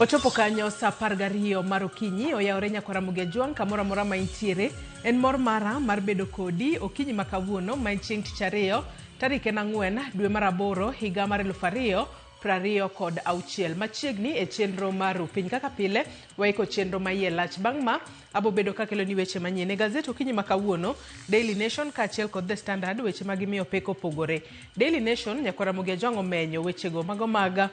Ochopo kanyo saa 12 mar okinyi, oyawore nyakwara Ramogi Ajwang' kamoro amora ma intiere. En mor mara mar bedo kodi okinyi ma kawuono ma en chieng' tich ariyo, tarik en 4 dwe mar 8 higa mar 2026. Machiegni e chenro mar Rupiny. Kaka pile, waiko chenro ma iye lach. Bang' ma, abo bedo kakelo ni weche manyien. E gazet okinyi ma kawuono, Daily Nation kaachiel kod The Standard weche ma gimiyo pek opogore. Daily Nation nyakwara Ramogi Ajwang' omenyo wechego mago mag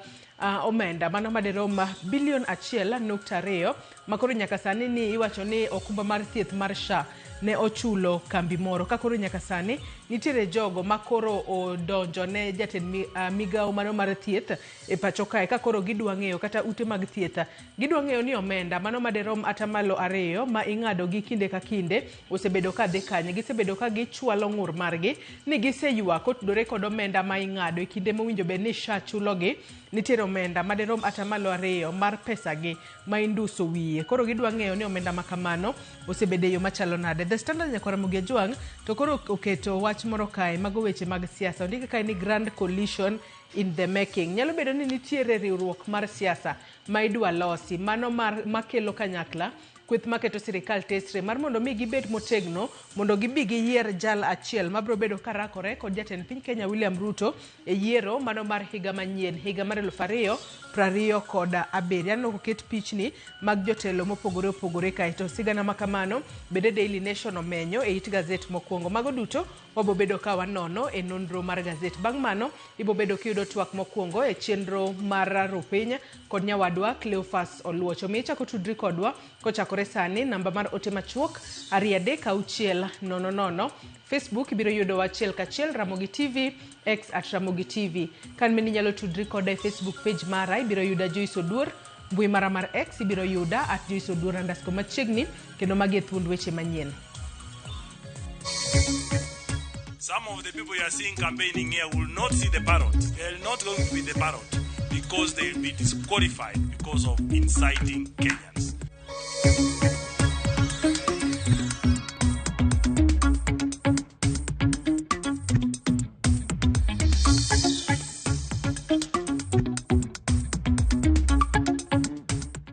omenda mano madirom bilion 1.2 makoro nyaka sani ni iwacho ni okumba mar thieth mar SHA ne ochulo kambi moro ka koro nyaka sani nitiere jogo makoro odonjo ne jatend migawo mano mar thieth e pacho kae ka koro gidwa ng'eyo kata ute mag thieth gidwa ng'eyo ni omenda mano madirom atamalo 2 ma ing'ado gi kinde ka kinde osebedo ka dhi kanye. Gisebedo ka gichwalo ng'ur margi ni giseywak kotudore kod omenda ma ing'ado e kinde mowinjo bed ni SHA chulogi. Nitiere omenda madirom atamalo 2 mar pesagi ma induso wiye. Koro gidwa ng'eyo ni omenda ma kamano osebedo e yo machalo nade. The Standard nyakwara Ramogi Ajwang' to koro oketo wach moro kae mago weche mag siasa. Ondike kae ni Grand Coalition in the making. Nyalo bedo ni nitiere riwruok mar siasa ma idwa losi mano mar makelo kanyakla kweth maketo sirikal tesre mar mondo mi gibed motegno mondo gibi giyier jal achiel mabiro bedo karakore kod jatend piny Kenya William Ruto e yiero mano mar higa manyien higa mar 2027. Aneno koket pichni mag jotelo mopogore opogore kae to sigana ma kamano bende Daily Nation omenyo e it gazet mokwongo. Mago duto wabo bedo ka wanono e nonro mar gazet. Bang' mano ibo bedo kiyudo twak mokwongo e chenro mar Rupiny kod nyawadwa Cleophas Oluoch. Omiyo ichako tudri kodwa kochakore sani, namba mar ote machuok 236 00 00. Facebook ibiro yudowa achiel kachiel Ramogi TV, X at Ramogi TV. Kan bende inyalo tudri koda e Facebook page mara, ibiro yuda Joyce Oduor. Mbui mara mar X ibiro yuda at Joyce Oduor underscore machiegni, kendo magi e thuond weche manyien. Some of the people you are seeing campaigning here will not see the ballot. They are not going to be the ballot because they will be disqualified because of inciting Kenyans.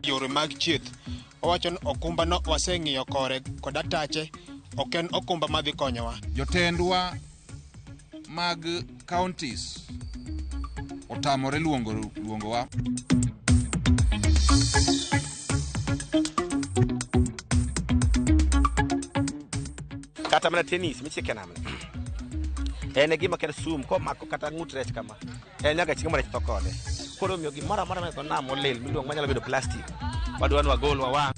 Yore mag thieth owacho ni okumba no waseng'iyo kore kod atache ok en okumba madhi konyowa. Jotendwa mag counties otamore luongowa. Kata mana tennis michike namni en e gima kata sum komako kata ng'ut rech kama en nyaka chieng' rech tho kode. Koro omiyo gimoro amora ma nam olil miluongo manyalo bedo plastic wadwa ni wagol wawang'.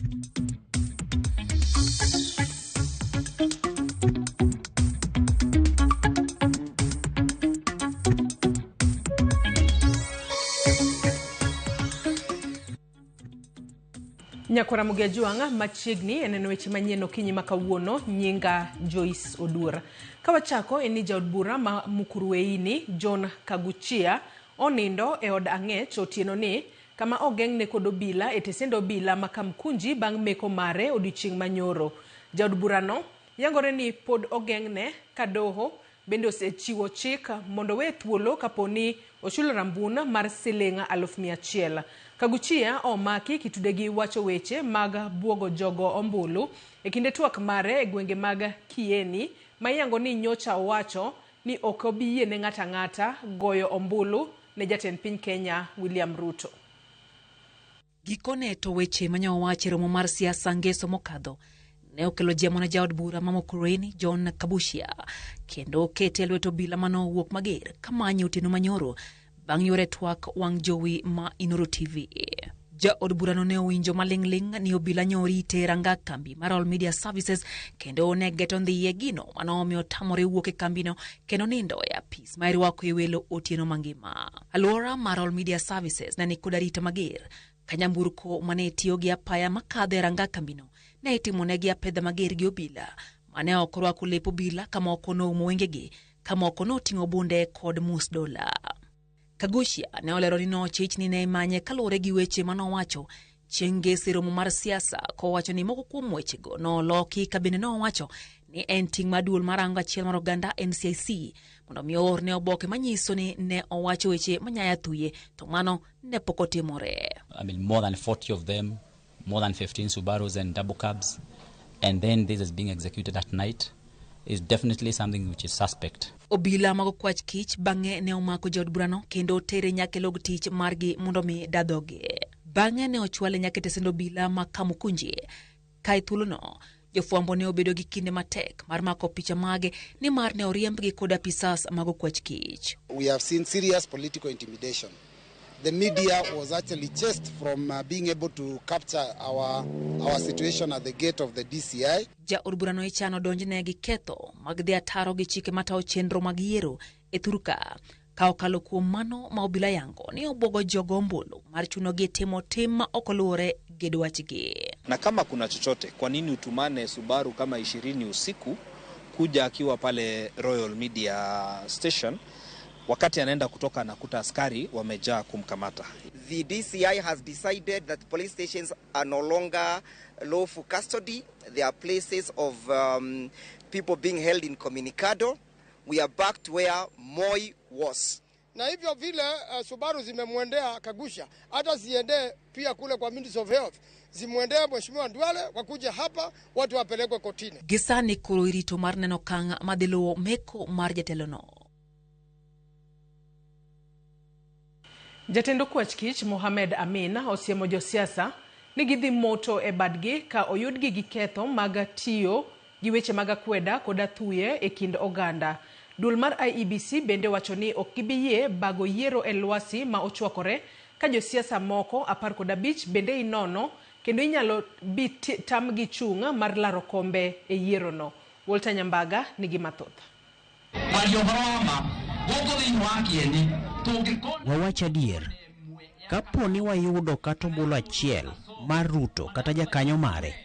Nyakwara Ramogi Ajwang' machiegni e neno weche manyien okinyi ma kawuono, nyinga Joyce Oduor. Ka wachako en ni jaod bura ma Mukurweini John Kaguchia onindo e od ang'ech otieno ni kama ogeng'ne kod obila e tesend obila ma Kamkunji bang' meko mare odiochieng' manyoro. Jaod burano yangore ni pod ogeng'ne ka doho bende osechiwo chik mondo owe thuolo kapo ni ochulo rambun mar siling 100,000. Kaguchia omaki kitude gi wacho weche mag buogo jogo ombulu e kinde twak mare e gwenge mag Kieni ma iyango ni nyocha owacho ni ok obi yie ne ng'ato ang'ata goyo ombulu ne jatend piny Kenya William Ruto. Gikone to weche mane owach e romo mar siasa ngeso mokadho ne okelo jemo ne jaod bura ma Mukurweini John Kabuchia kendo okete e lwet obila mane owuok mager kamanye otieno manyoro bang' yore twak wang' jowi ma Inoro TV. Jaod burano ne owinjo maling'ling' ni obila nyorite e ranga kambi mar All Media Services kendo ne geto ndhiye gino mane omiyo otamore wuok e kambino kendo nindo e apis ma irwako e welo otieno mangima. Alwora mar All Media Services ne nikod arita mager ka nyamburko mane tiyo gi apaya makadho e ranga kambino ne itimonegi apedha mager gi obila mane ok orwako lep obila ka moko noumo wengegi ka moko noting'o bunde kod mus dola. Kaguchia ne olero ni nochich ni ne imanye kaluwore gi weche manowacho chieng' ngeso e romo mar siasa kowacho ni moko kuom wechego noloki ka bende nowacho ni en ting' mar duol mar rango achiel mar oganda NCIC mondo mi oorne oboke manyiso ni ne owacho weche manyaya thuye to mano ne pok otimore. I mean, more than 40 of them, more than 15 Subarus and double cabs, and then this is being executed at night is definitely something which is suspect. Obila mag okwach kich bang'e ne omako jaod burano kendo otere nyaka e log tich margi mondo mi dadhogi. Bang'e ne ochwale nyaka e tesend obila ma Kamukunji. Ka e thuolono, jofwambo ne obedo gi kinde matek mar mako picha mage nimar ne oriembgi kod apisas mag okwach kich. We have seen serious political intimidation. The media was actually chased from being able to capture our situation at the gate of the DCI. Jaod burano ichano donjne gi ketho mag dhi ataro gi chike matayo chenro mag yiero e thurka ka okalo kuom mano ma obila yango ni obwogo jogo ombulu mar chunogi timo tim ma ok oluwore gi dwachgi. Na kama kuna chochote, kwa nini utumane Subaru kama 20 usiku kuja akiwa pale Royal Media Station, wakati anaenda kutoka anakuta askari wamejaa kumkamata? The DCI has decided that police stations are no longer lawful custody. They are places of people being held incommunicado. We are back to where Moi was. Na hivyo vile Subaru zimemwendea Kagusha, hata ziendee pia kule kwa Ministry of Health, zimwendee Mheshimiwa Duale, wakuja hapa watu wapelekwe kotini. Gi sani koro irito mar neno okang' madhi luwo meko mar jatelono. Jatend okwach kich Mohamed Amin osiemo josiasa ni gidhi moto e badgi ka oyudgi gi ketho mag tiyo gi weche mag akweda kod athuye e kind oganda. Duol mar IEBC bende wacho ni ok gibi yie bago yiero e lwasi ma ochwakore ka josiasa moko 15 bende inono kendo inyalo bi tamgi chung' mar laro kombe e yierono. Walter Nyambaga nigi mathoth. Wawach adier, kapo ni wayudo kata ombulu achiel mar Ruto kata jakanyo mare,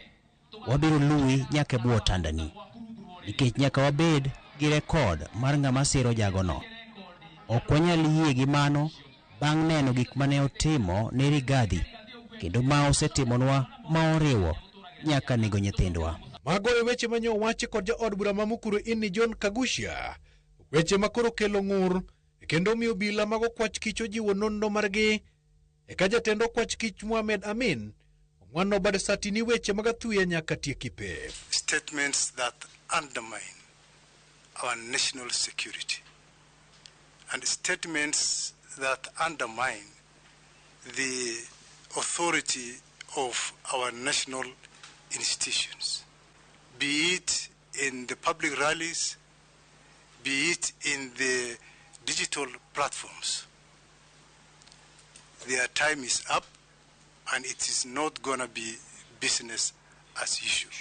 wabiro luwi nyaka e bwo otandani, nikech nyaka wabed gi rekod mar ng'ama siro jagono. Ok wanyal yie gi mano bang' neno gik mane otimo ne Rigathi kendo ma osetimonwa ma oriwo nyaka nego nyithindwa. Mago e weche mane owachi kod jaod bura ma Mukuru Ini John Kaguchia, weche makoro kelo ng'ur kendo miyo obila mag okwach kich ojiwo nonro margi. Eka jatend okwach kich Mohamed Amin ong'wano bad sati ni weche mag athuya nyaka tieki pep. Statements that undermine our national security and statements that undermine the authority of our national institutions, be it in the public rallies, be it in the digital platforms. Their time is up and it is not going to be business as usual.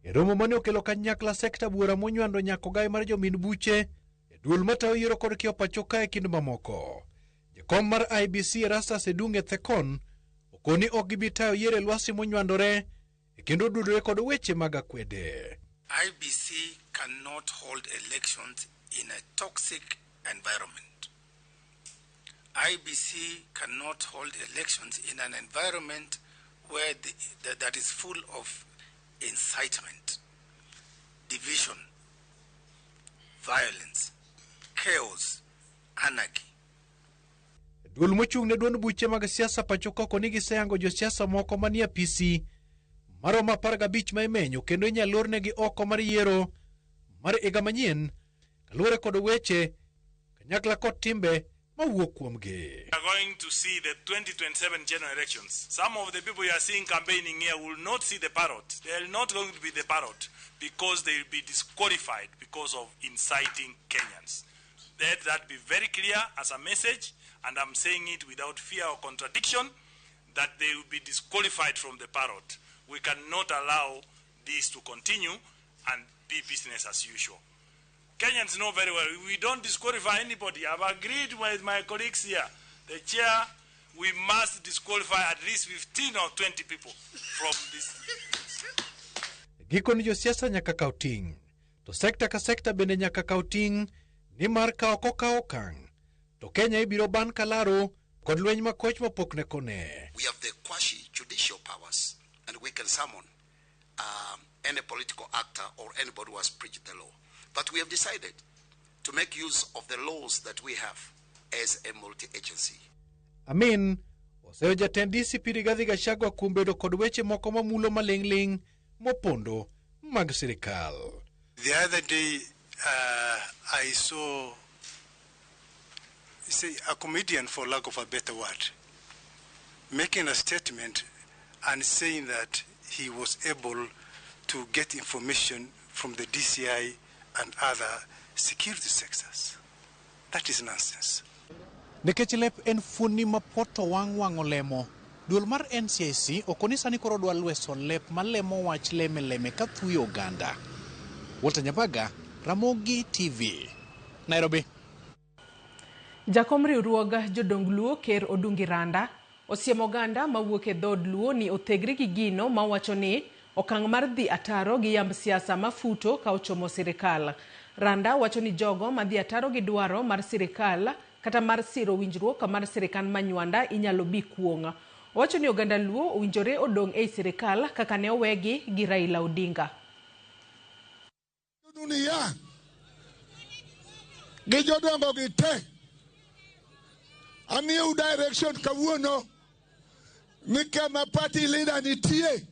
E romo mane okelo kanyakla sekta buora monywando nyako gai mar jomin buche e duol matayo yiero kod kiewo pacho ka e kind mamoko. Jakom mar IEBC Erastus Edung' Ethekon okoni ok gibi tayo yiero e lwasi monywandore e kendo odudore kod weche mag akwede. IEBC cannot hold elections in a toxic environment. IEBC cannot hold elections in an environment where that is full of incitement, division, violence, chaos, anarchy. Duol mochung' ne duond buche mag siasa pacho ka okoni giseyango josiasa moko manie apisi maromo 15 ma imenyo kendo inyalo lornegi oko mar yiero mar higa manyien kaluwore kod weche kanyakla kod timbe mawuok kuomgi. We are going to see the 2027 general elections. Some of the people you are seeing campaigning here will not see the parrot. They are not going to be the parrot because they will be disqualified because of inciting Kenyans. Let that be very clear as a message, and I'm saying it without fear or contradiction, that they will be disqualified from the parrot. We cannot allow this to continue and be business as usual. Kenyans know very well, we don't disqualify anybody. I've agreed with my colleagues here, the chair, we must disqualify at least 15 or 20 people from this. Gikoni josiasa nyaka kaw ting', to sekta ka sekta bende nyaka kaw ting' nimar ka ok okaw okang', to Kenya ibiro ban kalaro kod lweny makoch mapok ne kone. We have the quasi judicial powers and we can summon any political actor or anybody who has breached the law. But we have decided to make use of the laws that we have as a multi-agency. Amin oseyo jatend DCP Rigathi Gachagua kuom bedo kod weche moko mamulo maling'ling' mopondo mag sirikal. The other day I saw, say, a comedian, for lack of a better word, making a statement and saying that he was able to get information from the DCI and other security sectors. That is nonsense. Nikech lep en fuoni ma poto wang' wang' olemo, duol mar NCIC okoni sani koro dwa lweso lep malemo wach leme leme ka thuyo oganda. Walter Nyabaga, Ramogi TV, Nairobi. Jakom riwruog jodong Luo Ker Odungi Randa osiemo oganda mawuok e dhood Luo ni othegre gi gino mawacho ni okang' mar dhi ataro gi yamb siasa mafuto ka ochomo sirikal. Randa wacho ni jogo madhi ataro gi dwaro mar sirikal kata mar siro winjruok mar sirikal manywanda inyalo bi kuong'. Owacho ni oganda Luo owinjore odong' ei sirikal kaka ne owegi gi Raila Odinga. Dunia gi jodongo gi te amiyou direction kawuono ni kama party leader nitie,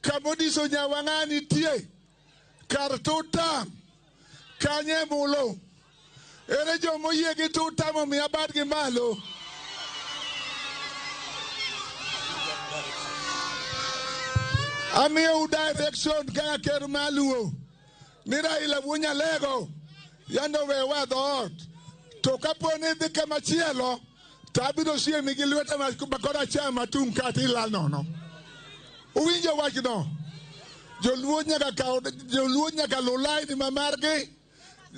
kama Odiso Nyawang'a nitie, kar tutam kanye mulo. Ere jomoyie gi tutam omiya badgi malo. Amiyou direction kaka ker maluo ni Raila wuo Nyalego yando wewa dhoot, to kapo ni idhi kama chielo to abiro siemi gi lweta ma koracham atung' kata ilal nono. Uwinjo wachno? Joluo nyaka kaw, joluo nyaka luw laini ma margi.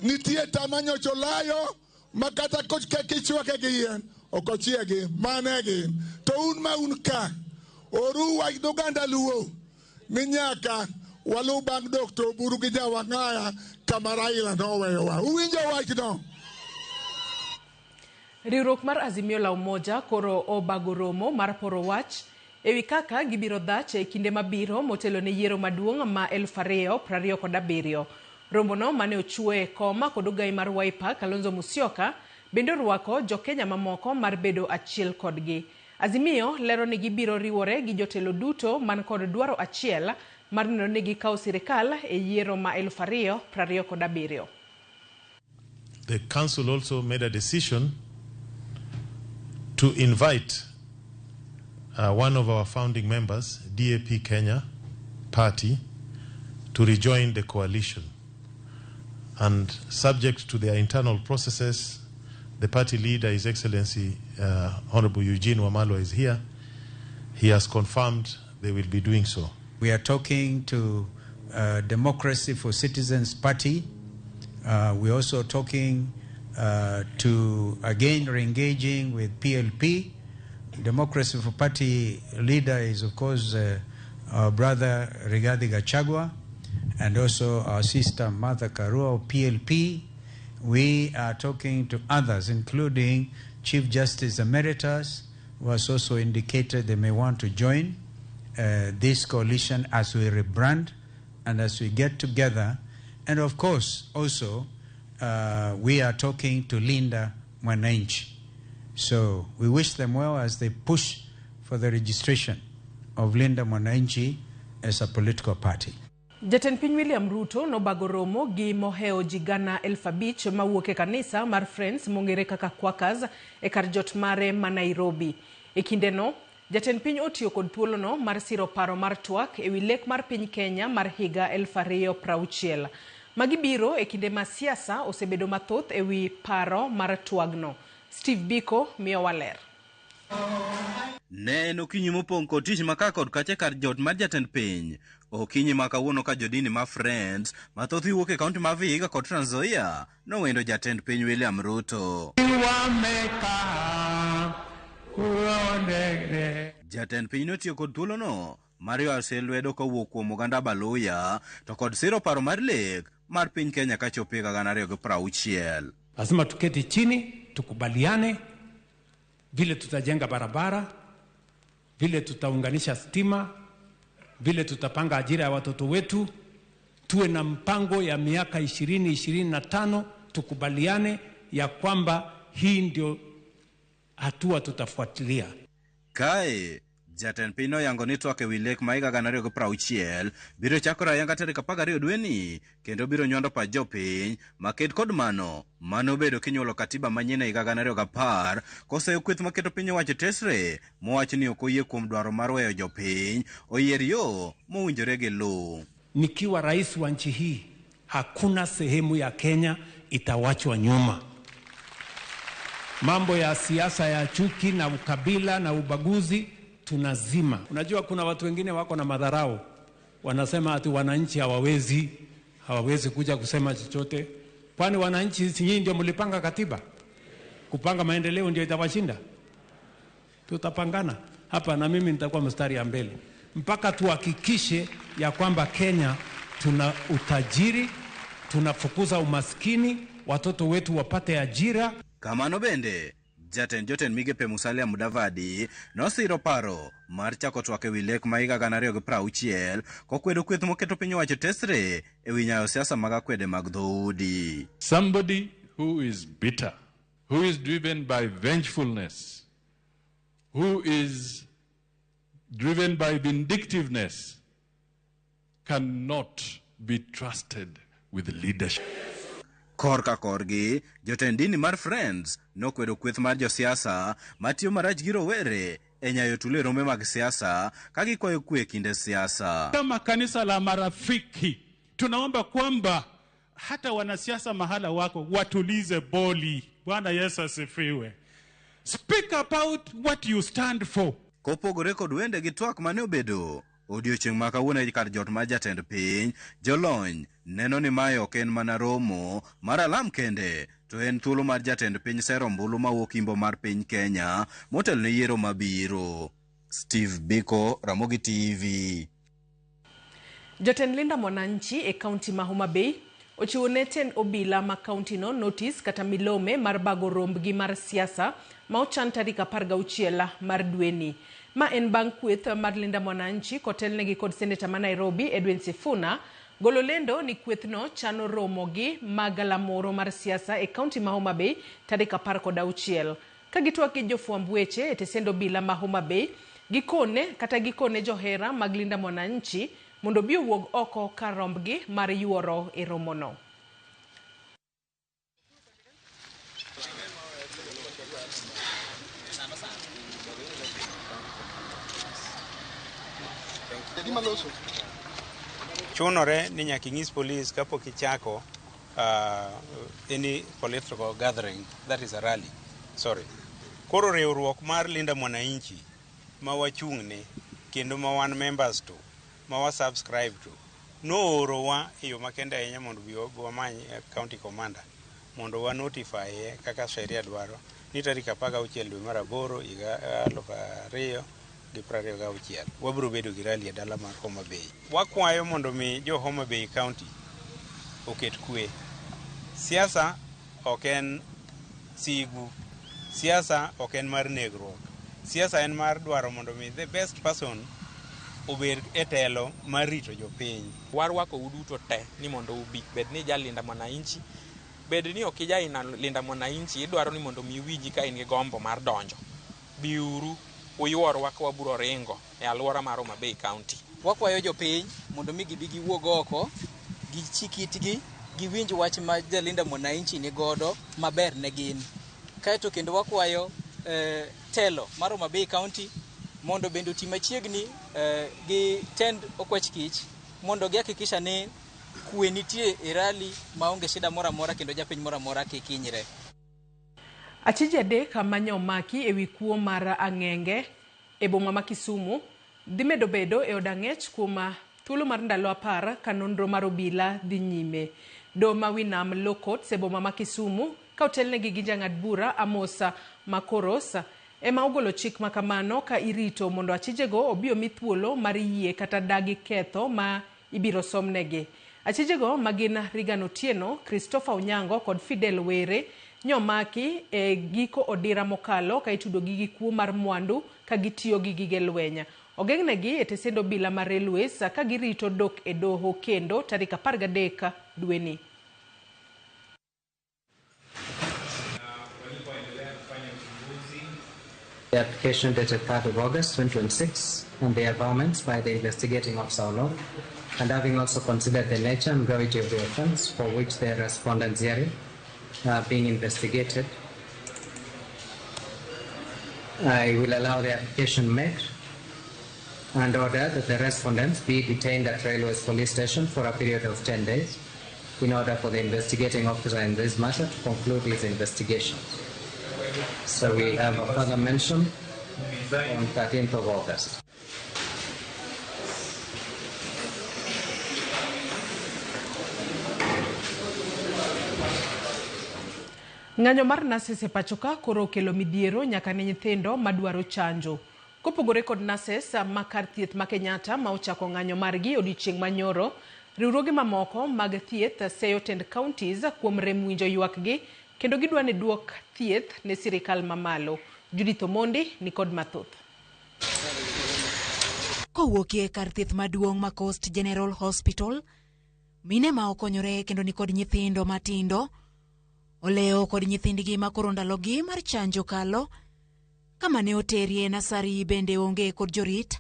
Nitie tama nyocha olayo ma kata kichwake gi yien ok ochiegi, mane gin. To un ma un ka, oru wach ne oganda Luo ni nyaka waluw bang' Dr. Oburu gi Nyawang'aya kama Raila noweyowa. Uwinjo wachno? Riwruok mar Azimio la Umoja koro obago romo mar poro wach ewi kaka gibiro dhach e kinde mabiro motelo ne yiero maduong' ma 2027. Romono mane ochwe e koma kod ogai mar Wiper Kalonzo Musyoka bende orwako jokenya mamoko mar bedo achiel kodgi. Azimio lero ni gibiro riwore gi jotelo duto man kod dwaro achiel mar neno ni gikawo sirikal e yiero ma 2027. The council also made a decision to invite one of our founding members, DAP Kenya Party, to rejoin the coalition. And subject to their internal processes, the party leader, His Excellency Honorable Eugene Wamalwa, is here. He has confirmed they will be doing so. We are talking to Democracy for Citizens Party. We're also talking to, again, re-engaging with PLP. Democracy for Party leader is, of course, our brother Rigathi Gachagua, and also our sister Martha Karua of PLP. We are talking to others, including Chief Justice Emeritus, who has also indicated they may want to join this coalition as we rebrand and as we get together. And of course, also, we are talking to Linda Mwananchi. So we wish them well as they push for the registration of Linda Mwananchi as a political party. Jatend piny William Ruto nobago romo gi moheo ji gana 5,000 mawuok e kanisa mar Friends mong'ere kaka Quakers e kar jot mare ma Nairobi. E kindeno, jatend piny otiyo kod thuolono mar siro paro mar twak ewi lek mar piny Kenya mar higa 2060. Magi biro e kinde ma siasa osebedo mathoth ewi paro mar twagno. Steve Biko miyowa ler. Ne en okinyi mopong' kod tich maka kod kache kar jot mar jatend piny. Okinyi ma kawuono ka jodini ma Friends mathoth wuok e kaunti ma Vihiga kod Trans Nzoia nowendo jatend piny William Ruto. Jatend piny notiyo kod thuolono mar ywayo lwedo kowuok kuom oganda Baluya to kod siro paro mar lek mar piny Kenya kachopo higa 2060. Lazima tuketi chini tukubaliane vile tutajenga barabara, vile tutaunganisha stima, vile tutapanga ajira ya watoto wetu, tuwe na mpango ya miaka 2025, tukubaliane ya kwamba hii ndio hatua tutafuatilia. Kae, jatend piny noyango ni twak ewi lek ma higa 2060 biro chakore ayanga tarik 12 dweni kendo biro nywando pach jopiny maket kod mano manobedo kinyuolo katiba manyien e higa 2010 koseyo kweth maketo piny owacho tesre mowacho ni ok oyie kuom dwaro mar weyo jopiny oyier yo mowinjore gi luw. Nikiwa rais wa nchi hii, hakuna sehemu ya Kenya itawachwa nyuma. Mambo ya siasa ya chuki na ukabila na ubaguzi tunazima. Unajua kuna watu wengine wako na madharau, wanasema ati wananchi hawawezi kuja kusema chochote. Kwani wananchi si nyinyi ndio mlipanga katiba? Kupanga maendeleo ndio itawashinda? Tutapangana hapa na mimi nitakuwa mstari ya mbele mpaka tuhakikishe ya kwamba Kenya tuna utajiri, tunafukuza umaskini, watoto wetu wapate ajira. Kamano bende, jatend jotend migepe Musalia Mudavadi nosiro paro mar chako twak ewi lek ma higa 2060 kokwedo kweth moketo piny owacho tesre ewi nyayo siasa mag akwede mag dhoudi. Somebody who is bitter, who is driven by vengefulness, who is driven by vindictiveness, cannot be trusted with leadership. Korka korgi, jotend dini mar Friends nokwedo kweth mar josiasa matiyo marach gi rowere e nyayo tulo e rombe mag siasa ka gikwayo kwe e kinde siasa. Kama kanisa la marafiki tunaomba kwamba hata wanasiasa mahala wako watulize boli. Bwana Yesu asifiwe. Speak about what you stand for. Kopogore kod wende gi twak mane obedo odiochieng' ma kawuono e kar jot mar jatend piny, jolony neno ni mae ok en mana romo mar alam kende, to en thuolo mar jatend piny sero ombulu mawuok imbo mar piny Kenya motelo ne yiero mabiro. Steve Biko, Ramogi TV. Jotend Linda Mwananchi e kaunti ma Homa Bay ochiwo ne tend obila ma kaunti no notice kata milome mar bago rombgi mar siasa ma ochan tarik 16 mar dweni. Ma en bang' kweth mar Linda Mwananchi kotelnegi kod seneta ma Nairobi Edwin Sifuna golo lendo ni kwethno chano romo gi magalamoro mar siasa e kaunti ma Homa Bay tarik 16. Ka gitwak gi jofwamb weche e tesend obila ma Homa Bay, gikone johera mag Linda Mwananchi mondo obi owuog oko kar rombgi mar yuoro e romono. Chunore ni nyaka inyis polis kapok ichako any political gathering, that is a rally. Sorry. Koro riwruok mar Linda Mwananchi ma wachung'ne kendo ma wan members to, ma wa subscribe to, noorowa e yo makende ahinya mondo bi wamany county commander mondo wa notify kaka sheria dwaro ni tarik 16 dwe mar 8 higa 2026 wabiro bedo gi rally e dala mar Homa Bay. Wakwayo mondo mi jo Homa Bay County oket kwe. Siasa ok en sigu, siasa ok en mar negruok, siasa en mar dwaro mondo mi the best person obed e telo mar rito jopiny. Warwako uduto te ni mondo ubi, bed ni ja Linda Mwananchi, bed ni ok ija Linda Mwananchi, idwaro ni mondo mi iwinji ka in gi gombo mar donjo. Biuru uyuorwa ka wabiro ringo e alwora mar Homa Bay County. Wakwayo jopiny mondo mi gibi giwuog oko, gichik itgi, giwinj wach ma Jalinda Mwananchi ni godo maber ne gin. Kaeto kendo wakwayo telo mar Homa Bay County mondo bende oti machiegni gi tend okwach kich mondo gihakikisha ni kwe nitie e rally maonge shida moro amora kendo japiny moro amora kik hinyre. Achije adek mane omaki ewi kuo mar ang'enge e boma ma Kisumu dhi medo bedo e od ang'ech kuom thuolo mar ndalo 10 ka nonro mar obila dhi nyime. Doho ma Winam Law Courts e boma ma Kisumu ka otelnegi gi jang'ad bura Amos Makoros ema ogolo chik makamano ka irito mondo achijego obi omi thuolo mar yie kata dagi ketho ma ibiro somnegi. Achijego ma gin Regan Otieno, Christopher Onyango kod Fidel Were nyomaki e giko odira mokalo ka itudo gi kuo mar mwandu ka gitiyo gi gige lweny. Ogeng'negi e tesend obila mar Railways ka girito dok e doho kendo tarik 13 dweni. The application dated 3rd of August 2026 and the averments by the investigating officer alone, and having also considered the nature and gravity of the offense for which the respondents herein are being investigated, I will allow the application made and order that the respondents be detained at Railways Police Station for a period of 10 days in order for the investigating officer in this matter to conclude his investigation. So we have a further mention on 13th of August. Ng'anyo mar nurses e pachoka koro okelo midhiero nyaka ne nyithindo madwaro chanjo. Kopogore kod nurses ma kar thieth ma Kenyatta ma ochako ng'anyo margi odiochieng' manyoro, riwruoge mamoko mag thieth seyo tend counties kuom rem winjo ywakgi kendo gidwa ni duok thieth ne sirikal mamalo. Judith Omondi nikod mathoth. Kowuokie kar thieth maduong' ma Coast General Hospital, mine ma okonyore kendo nikod nyithindo matindo olewo kod nyithindgi ma koro ndalogi mar chanjo kalo kama ne oterie nasari bende onge kod jorit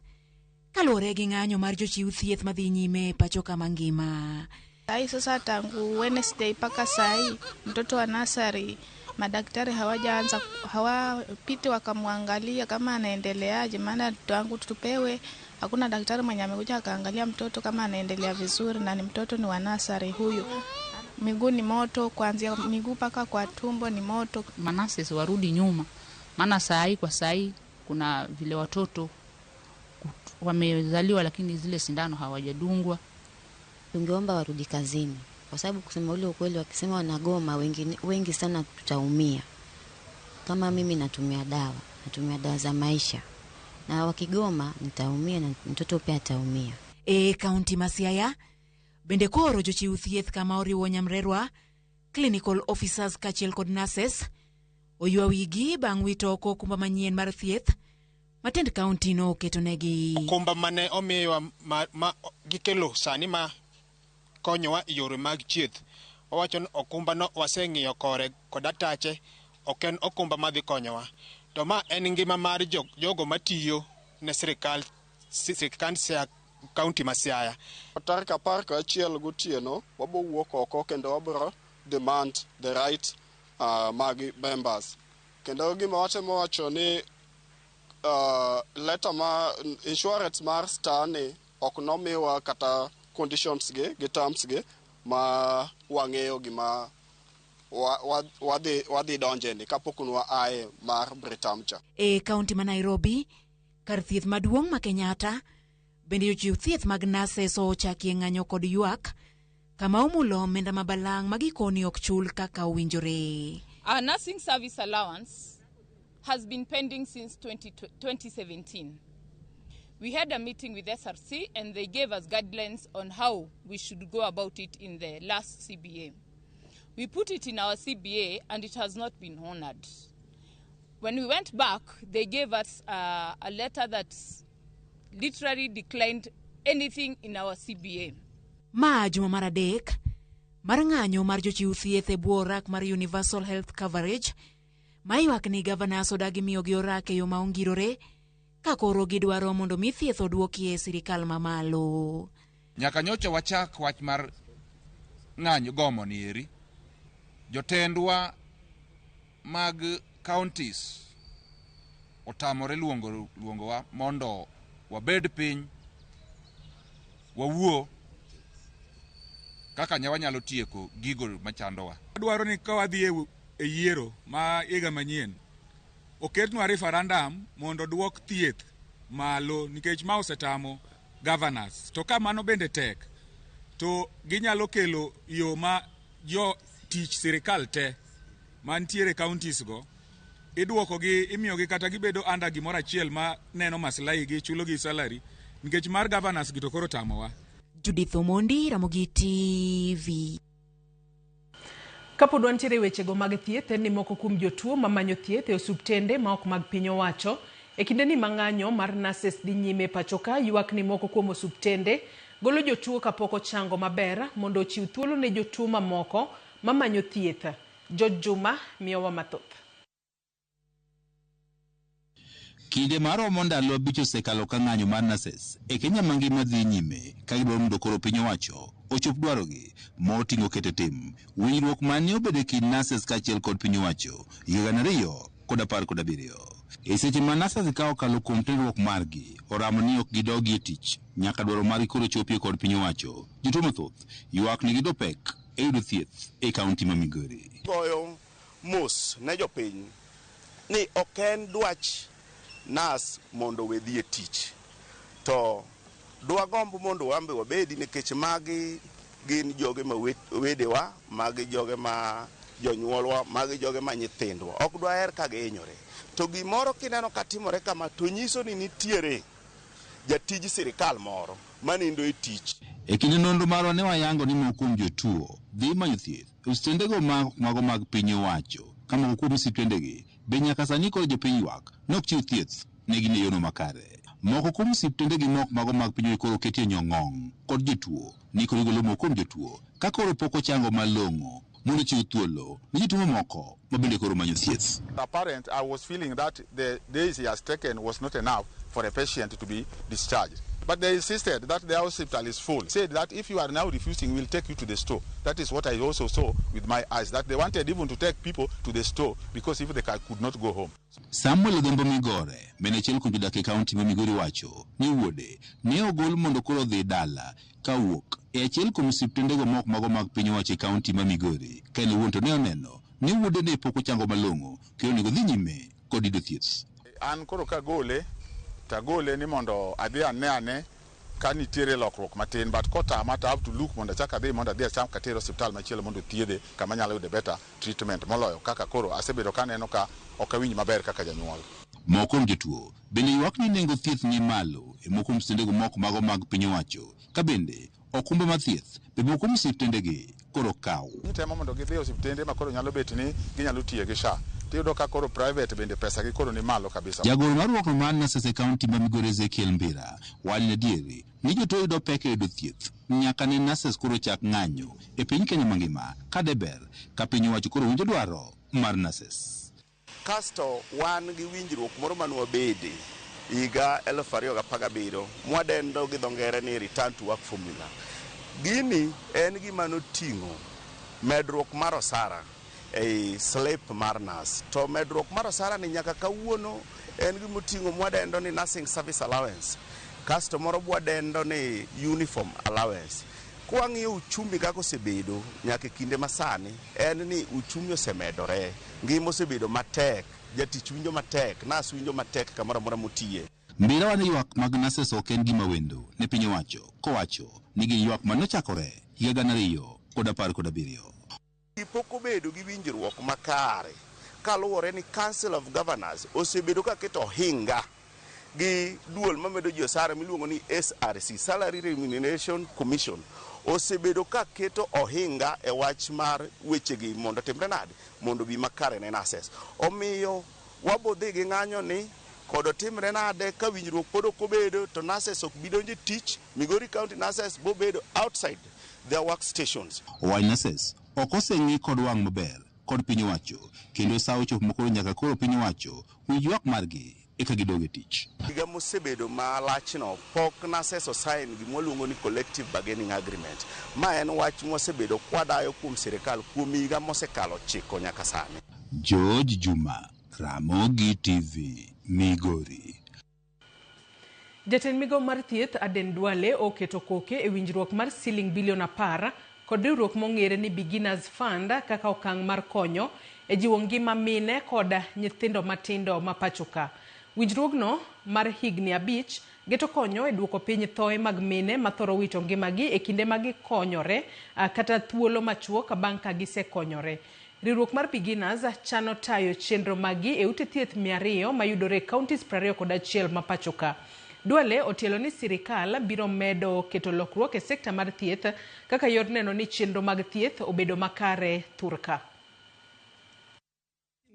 kaluwore gi ng'anyo mar jochiw thieth madhi nyime e pacho kama ngima. Sai sasa tangu Wednesday mpaka sai mtoto wa nasari madaktari hawajaanza hawapiti wakamwangalia kama anaendeleaje, maana tangu tupewe hakuna daktari mwenye amekuja akaangalia mtoto kama anaendelea vizuri, na ni mtoto ni wa nasari huyu. Miguu ni moto, kuanzia miguu mpaka kwa tumbo ni moto. Manurses warudi nyuma, maana saa kwa saa kuna vile watoto wamezaliwa lakini zile sindano hawajadungwa. Tungeomba warudi kazini, kwa sababu kusema ule ukweli, wakisema wanagoma wengi sana tutaumia. Kama mimi natumia dawa za maisha, na wakigoma nitaumia na mtoto pia ataumia. E kaunti ma Siaya bende koro jochiw thieth kama oriwo Nyamrerwa, clinical officers kaachiel kod nurses oywa wigi bang' wito oko okumba manyien mar thieth matend kaunti no oketonegi. Okumba mane omiyowa ma gikelo sani ma konyowa e yore mag thieth, wawacho ni okumba no waseng'iyo kore kod atache, ok en okumba madhi konyowa. To ma en ngima mar jogo matiyo ne sirikal kaunti ma Siaya. Tarik 11 gotieno wabo wuok oko kendo wabro demand the right mag members. Kendo gima watemo wacho ni letter ma insurance mar star ni ok nomiwa kata conditions gi terms gi ma wang'eyo gima wadhi donje ni kapok nwa ae mar Britam cha. E kaunti ma Nairobi, kar thieth maduong' ma Kenyatta bende jochiw thieth mag nurses ochakie ng'anyo kod ywak kama omulo omenda mabalang' ma gikoni ok chul kaka owinjore. Our nursing service allowance has been pending since 2017. We had a meeting with SRC and they gave us guidelines on how we should go about it in the last CBA. We put it in our CBA and it has not been honored. When we went back, they gave us a letter that literally declined anything in our CBA. Ma juma mar adek mar ng'anyo mar jochiw thieth e bwo orak mar Universal Health Coverage ma ywak ni governors odagi miyogi orak e yo ma ongirore ka koro gidwaro mondo mi thieth oduoki e sirikal mamalo. Nyaka nyocha wachak wach mar ng'anyo gomo ni eri, jotendwa mag counties otamore luongowa mondo wabed piny wawuo kaka wanyalo tieko gigo machandowa. Adwaro ni ka wadhi e yiero ma higa manyien, oketnwa referendum mondo duok thieth malo nikech ma osetamo governors. To ka mano bende tek, to ginyalo kelo yo ma jo tich sirikal te mantiere counties go iduokogi, imiyogi kata gibedo under gimoro achiel ma neno maslahi gi, chulogi salary, nikech mar governors gi to koro tamowa. Judith Omondi, Ramogi TV. Kapod wantiere wechego mag thieth, en ni moko kuom jotuo mamanyo thieth e osuptende ma ok mag piny owacho E kindeni ma ng'anyo mar nurses dhi nyime pacho ka, ywak ni moko kuom osuptende golo jotuo kapok ochango maber mondo ochiw thuolo ne jotuo mamoko mamanyo thieth. George Juma miyowa mathoth. Kinde maromo ndalo 5 osekalo ka ng'anyo mar nurses e Kenya mangima dhi nyime ka gidwaro mondo koro piny owacho ochop dwarogi moting'o keto tim winjruok mane obedo e kind nurses kaachiel kod piny owacho higa 2017. E seche ma nurses ka okalo kuom tenruok margi oramo ni ok gidogi e tich nyaka dwaro margi koro chopie kod piny owacho. Jotuo mathoth ywak ni giyudo pek e yudo thieth e kaunti ma Migori. Goyo mos ne jopiny ni ok en dwach nas mondo we dhi e tich, to dwagomb mondo wambe wabedi nikech magi gin joge ma wedewa, magi joge ma jonyuolwa, magi joge ma nyithindwa. Ok dwaher ka gihinyore. To gimoro kineno ka timore kama to nyiso ni nitiere jatij sirikal moro manindo e tich. E kinde nonro marwa ne wayango ni moko kuom jotuo dhi manyo thieth e osiptendego mago mag piny owacho, ka moko kuom osiptendegi be nyaka sani koro jopiny ywak ne ok chiw thieth ne gin e yono makare. Moko kuom osiptendegi mok mago mag piny koro oketie nyong'ong' kod jotuo ni koro igolo moko kuom jotuo ka koro pok ochango malong'o mondo ochiw thuolo ne jotuo mamoko ma bende koro manyo thieth. Apparent, I was feeling that the days he has taken was not enough for a patient to be discharged. But they insisted that the hospital is full. Said that if you are now refusing, we'll take you to the store. That is what I also saw with my eyes, that they wanted even to take people to the store because if they could not go home. Samuel Odhiambo Migore, mane achiel kuom jodak e kaunti ma Migori wacho ni wuode ne ogol mondo koro odhi dala kawuok e achiel kuom osiptendego mok mago mag piny owacho e kaunti ma Migori. Ka en owuon to ne oneno ni wuode ne pok ochango malong'o kendo onego dhi nyime kod yudo thieth. An koro kagole, tagole ni mondo adhi ane ka nitiere lokruok matin, but kotama to I have to look mondo achak adhi mondo adhi achak atere osiptal machielo mondo othiedhe kama anyalo yude better treatment moloyo kaka koro asebedo kaneno ka ok awinj maber kaka janyuol. Moko kuom jotuo bende ywak ni nengo thieth ni malo e moko kuom osiptendego mok mago mag piny owacho, ka bende okumba mar thieth be moko kuom osiptendegi koro kaw. Gitemo mondo gidhi e osiptende ma koro nyalo bet ni ginyalo tiyo gi SHA. Tiyudo ka koro private bende pesa gi koro ni malo kabisa. Jagoro mar riwruok mar nurses e kaunti ma Migori Ezekiel Mbira wacho ni adieri ni jotuo yudo pek e yudo thieth nyaka ne nurses koro chak ng'anyo e piny Kenya mangima ka deber ka piny owacho koro winjo dwaro mar nurses. Kasto wan gi winjruok moro mane wabede higa 2017 mwadendo gi dho ngere ni return to work formula. Gini en gima noting'o medruok mar osara ei slip mar nurse. To medruok mar osara ni nyaka kawuono en gima oting'o mwadendo ni nursing service allowance. Kasto moro bwadendo ni uniform allowance. Kwang'iyo uchumi kaka osebedo nyaka e kinde masani, en ni uchumi osemedore, ngima osebedo matek, jatich winjo matek, nurse winjo matek kamoro amora motiye. Mbira wane ywak mag nurses ok en gima wendo ne piny owacho, kowacho ni gin ywak manochakore higa 2017. Pok obedo gi winjruok makare kaluwore ni Council of Governors osebedo ka keto ohinga gi duol mamedo ji osara miluongo ni SRC, Salary Remuneration Commission, osebedo ka keto ohinga e wach mar wechegi mondo timre nade, mondo obi makare ne nurses. Omiyo wabo dhi gi ng'anyo ni kod otimre nade ka winjruok pod ok obedo to nurses ok bi donjo e tich. Migori County nurses bo bedo outside their workstations. Owach nurses ok oseng'i kod wang' maber kod piny owacho kendo sa ochopo makoro nyaka koro piny owacho winj ywak margi eka gidog e tich. Higa mosebedo malachno pok nurses osign gima waluongo ni collective bargaining agreement. Ma en wach mwasebedo kwadayo kuom sirikal kuom higa mosekalo 9 nyaka sani. George Juma, Ramogi TV, Migori. Jatend migao mar thieth Aden Duale oketo koke e winjruok mar siling bilion 10 kod riwruok mong'ere ni Beginners Fund kaka okang' mar konyo e jiwo ngima mine kod nyithindo matindo ma pacho ka. Winjruogno mar higni 5 geto konyo e duoko piny thoe mag mine mathoro wito ngimagi e kinde ma gikonyore kata thuolo machuok bang' ka gisekonyore. Riwruok mar Beginners chano tayo chenro magi e ute thieth 200 mayudore e counties 21 ma pacho ka. Duale otielo ni sirikal biro medo keto lokruok e sekta mar thieth kaka yor neno ni chenro mag thieth obedo makare thurka.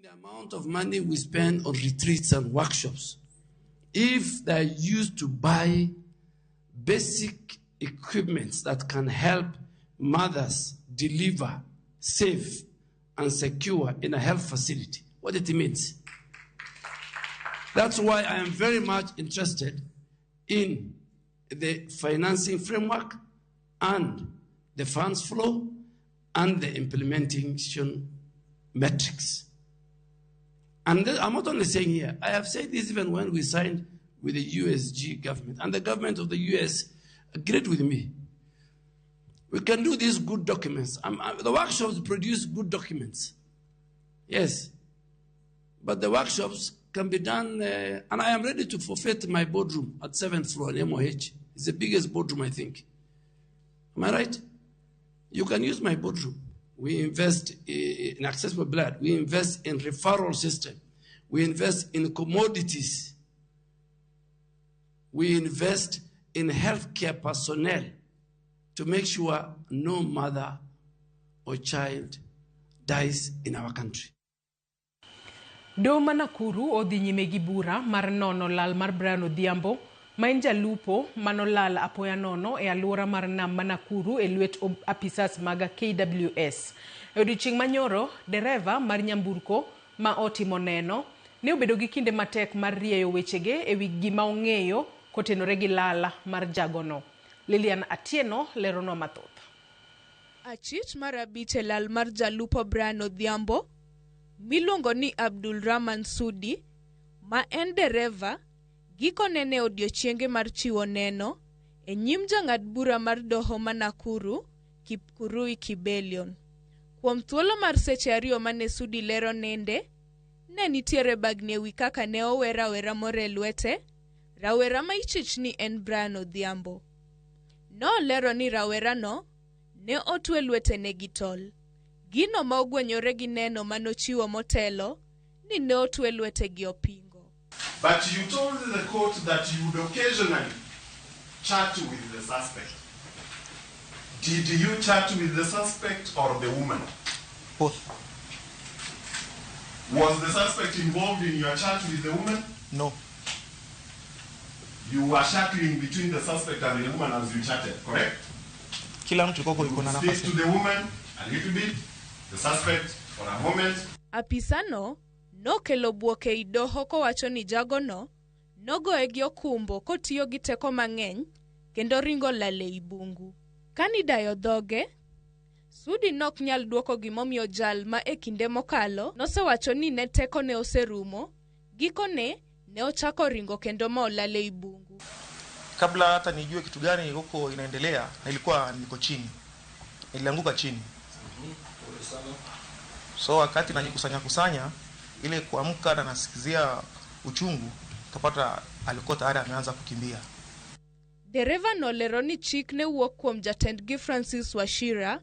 The amount of money we spend on retreats and workshops if they are used to buy basic equipments that can help mothers deliver safe and secure in a health facility, what it means. That's why I am very much interested in the financing framework and the funds flow and the implementation metrics. And I'm not only saying here, I have said this even when we signed with the USG government, and the government of the US agreed with me. We can do these good documents. The workshops produce good documents. Yes. But the workshops can be done, and I am ready to forfeit my boardroom at 7th floor in MOH. It's the biggest boardroom, I think. Am I right? You can use my boardroom. We invest in accessible blood. We invest in referral system. We invest in commodities. We invest in healthcare personnel to make sure no mother or child dies in our country. Doho ma Nakuru odhi nyime gi bura mar nono lal mar Brian Odhiambo ma en jalupo manolal apoya nono e alwora mar nam ma Nakuru e lwet apisas mag KWS. E odiochieng' manyoro, dereva mar nyamburko ma otimo neno ne obedo gi kinde matek mar rieyo wechege e wi gima ong'eyo kotenore gi lal mar jagono. Lilian Atieno leronwa mathoth. Achich mar 5 e lal mar jalupo Brian Odhiambo miluongo ni Abdul Rahman Sudi ma en dereva gikone ne odiochienge mar chiwo neno e nyim jang'ad bura mar doho ma Nakuru Kipkurui Kibelion. Kuom thuolo mar seche 2 mane Sudi lero nende, ne nitiere bagni ewi kaka ne owe rawera moro e lwete, rawera ma ichich ni en Brian Odhiambo. Nolero ni rawerano ne otwe lwetene gi tol. Gino ma ogwenyore gi neno manochiwo motelo ni ne otwe lwete gi opingo. But you told the court that you would occasionally chat with the suspect. Did you chat with the suspect or the woman? Both. Was the suspect involved in your chat with the woman? No. You were shuttling between the suspect and the woman as you chatted, correct? Kila mtu koko yuko na nafasi. Speak to the woman a little bit, the suspect for a moment. Apisano nokelo bwok ei doho kowacho ni jagono nogoye gi okumbo kotiyo gi teko mang'eny kendo ringo lal ei bungu. Kanidayo dhoge, Sudi nok nyal duoko gimomiyo jal ma e kinde mokalo nosewacho ni ne tekone oserumo, gikone ne ochako ringo kendo ma olal ei bungu. Kabla hata nijue kitu gani huko inaendelea, nilikuwa niko chini. Nilianguka chini. So wakati najikusanya kusanya ile kuamka na nasikizia uchungu, kapata alikuwa tayari ameanza kukimbia. Dereva nolero ni chik ne wuok kuom jatendgi Francis Wachira